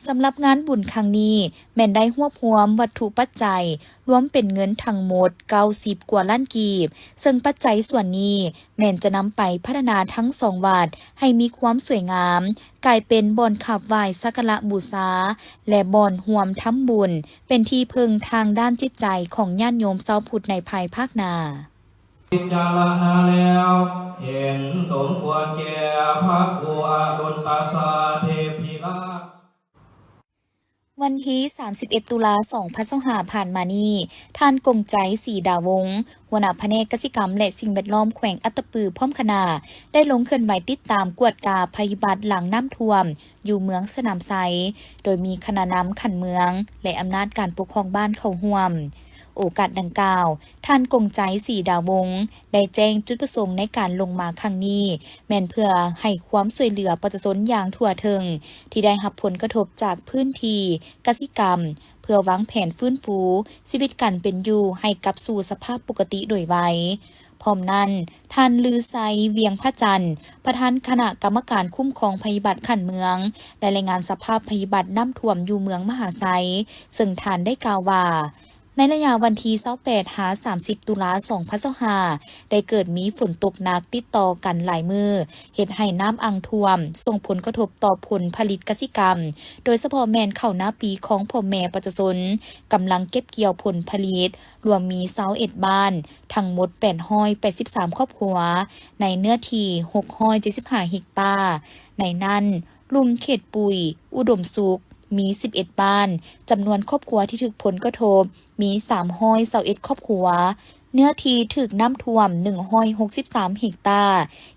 ສຳລັບງານບຸນຄັ້ງນີ້ ແມ່ນໄດ້ຮວບຮວມວັດຖຸປັດໄຈ ລວມເປັນເງິນທັງໝົດເກົ້າສິບກວ່າລ້ານກີບ, ເຊິ່ງປັດໄຈສ່ວນນີ້ແມ່ນຈະນຳໄປພັດທະນາທັງສອງວັດໃຫ້ມີຄວາມສວຍງາມ, ກາຍເປັນບ່ອນຂາບໄຫວ້ສັກກາລະບູຊາ ແລະ ບ່ອນຮ່ວມທຳບຸນ ເປັນທີ່ເພິ່ງທາງດ້ານຈິດໃຈຂອງຍາດໂຍມຊາວພຸດໃນພາຍພາກໜ້າ. ພິຈາລະນາແລ້ວ ເຫັນສົມຄວນແກ່ພະຄູອະດຸນຕະສາເທບທິລາດ. ວັນທີສາມສິບເອັດ ຕຸລາ ສອງພັນຊາວຫ້າ ຜ່ານມານີ້, ທ່ານ ກົງໄຈ ສີດາວົງ ຫົວໜ້າພະແນກກະສິກຳ ແລະ ສິ່ງແວດລ້ອມ ແຂວງອັດຕະປື ພ້ອມຄະນະ ໄດ້ລົງເຄື່ອນໄຫວຕິດຕາມກວດກາໄພພິບັດຫຼັງນ້ຳຖ້ວມ ຢູ່ເມືອງສະໜາມໄຊ, ໂດຍມີຄະນະນຳຂັ້ນເມືອງ ແລະ ອຳນາດການປົກຄອງບ້ານເຂົ້າຮ່ວມ. ໂອກາດດັ່ງກ່າວ, ທ່ານ ກົງໄຈ ສີດາວົງ ໄດ້ແຈ້ງຈຸດປະສົງໃນການລົງມາຄັ້ງນີ້ ແມ່ນເພື່ອໃຫ້ຄວາມຊ່ວຍເຫຼືອປະຊາຊົນຢ່າງທົ່ວເຖິງ ທີ່ໄດ້ຮັບຜົນກະທົບຈາກພື້ນທີ່ກະສິກຳ, ເພື່ອວາງແຜນຟື້ນຟູຊີວິດການເປັນຢູ່ໃຫ້ກັບສູ່ສະພາບປົກກະຕິໂດຍໄວ. ພ້ອມນັ້ນ, ທ່ານ ລືໄຊ ວຽງພະຈັນ ປະທານຄະນະກຳມະການຄຸ້ມຄອງໄພພິບັດຂັ້ນເມືອງ ໄດ້ລາຍງານສະພາບໄພພິບັດນ້ຳຖ້ວມຢູ່ເມືອງມະຫາໄຊ, ເຊິ່ງທ່ານໄດ້ກ່າວວ່າ, ໃນໄລຍະວັນທີຊາວແປດ ຫາ ສາມສິບ ຕຸລາ ສອງພັນຊາວຫ້າ ໄດ້ເກີດມີຝົນຕົກໜັກຕິດຕໍ່ກັນຫຼາຍມື້, ເຮັດໃຫ້ນ້ຳອັ່ງຖ້ວມ, ສົ່ງຜົນກະທົບຕໍ່ຜົນຜະລິດກະສິກຳ, ໂດຍສະເພາະແມ່ນເຂົ້ານາປີຂອງພໍ່ແມ່ປະຊາຊົນ ກຳລັງເກັບກ່ຽວຜົນຜະລິດ, ລວມມີຊາວເອັດບ້ານ, ທັງໝົດແປດຮ້ອຍແປດສິບສາມຄອບຄົວ ໃນເນື້ອທີ່ຫົກຮ້ອຍເຈັດສິບຫ້າເຮັກຕາ. ໃນນັ້ນ, ລຸ່ມເຂດປຸຍ ອຸດົມສຸກ ມີສິບເອັດບ້ານ, ຈຳນວນຄອບຄົວທີ່ຖືກຜົນກະທົບມີສາມຮ້ອຍຊາວເອັດຄອບຄົວ, ເນື້ອທີ່ຖືກນ້ຳຖ້ວມໜຶ່ງຮ້ອຍຫົກສິບສາມເຮັກຕາ,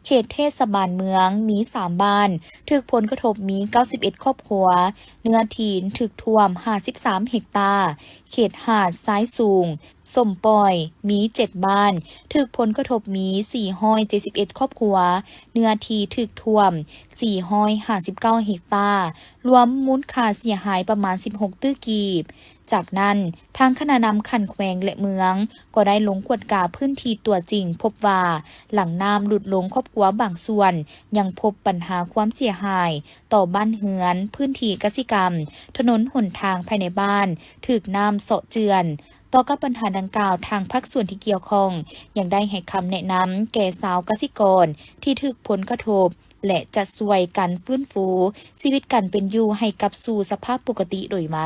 ເຂດເທດສະບານເມືອງມີສາມບ້ານ, ຖືກຜົນກະທົບມີເກົ້າສິບເອັດຄອບຄົວ, ເນື້ອທີ່ຖືກຖ້ວມຫ້າສິບສາມເຮັກຕາ, ເຂດຫາດຊາຍສູງ ສົມປອຍ ມີເຈັດບ້ານ, ຖືກຜົນກະທົບມີສີ່ຮ້ອຍເຈັດສິບເອັດຄອບຄົວ, ເນື້ອທີ່ຖືກຖ້ວມສີ່ຮ້ອຍຫ້າສິບເກົ້າເຮັກຕາ, ລວມມູນຄ່າເສຍຫາຍປະມານສິບຫົກຕື້ກີບ. ຈາກນັ້ນ, ທາງຄະນະນຳຂັ້ນແຂວງ ແລະ ເມືອງ ກໍໄດ້ລົງກວດກາພື້ນທີ່ຕົວຈິງ, ພົບວ່າຫຼັງນ້ຳຫຼຸດລົງ, ຄອບຄົວບາງສ່ວນຍັງພົບບັນຫາຄວາມເສຍຫາຍຕໍ່ບ້ານເຮືອນ, ພື້ນທີ່ກະສິກຳ, ຖະໜົນຫົນທາງພາຍໃນບ້ານຖືກນ້ຳເຊາະເຈື່ອນ. ຕໍ່ກັບບັນຫາດັ່ງກ່າວ, ທາງພາກສ່ວນທີ່ກ່ຽວຂ້ອງຍັງໄດ້ໃຫ້ຄຳແນະນຳແກ່ຊາວກະສິກອນທີ່ຖືກຜົນກະທົບ ແລະ ຈະຊ່ວຍກັນຟື້ນຟູຊີວິດການເປັນຢູ່ໃຫ້ກັບສູ່ສະພາບປົກກະຕິໂດຍໄວ.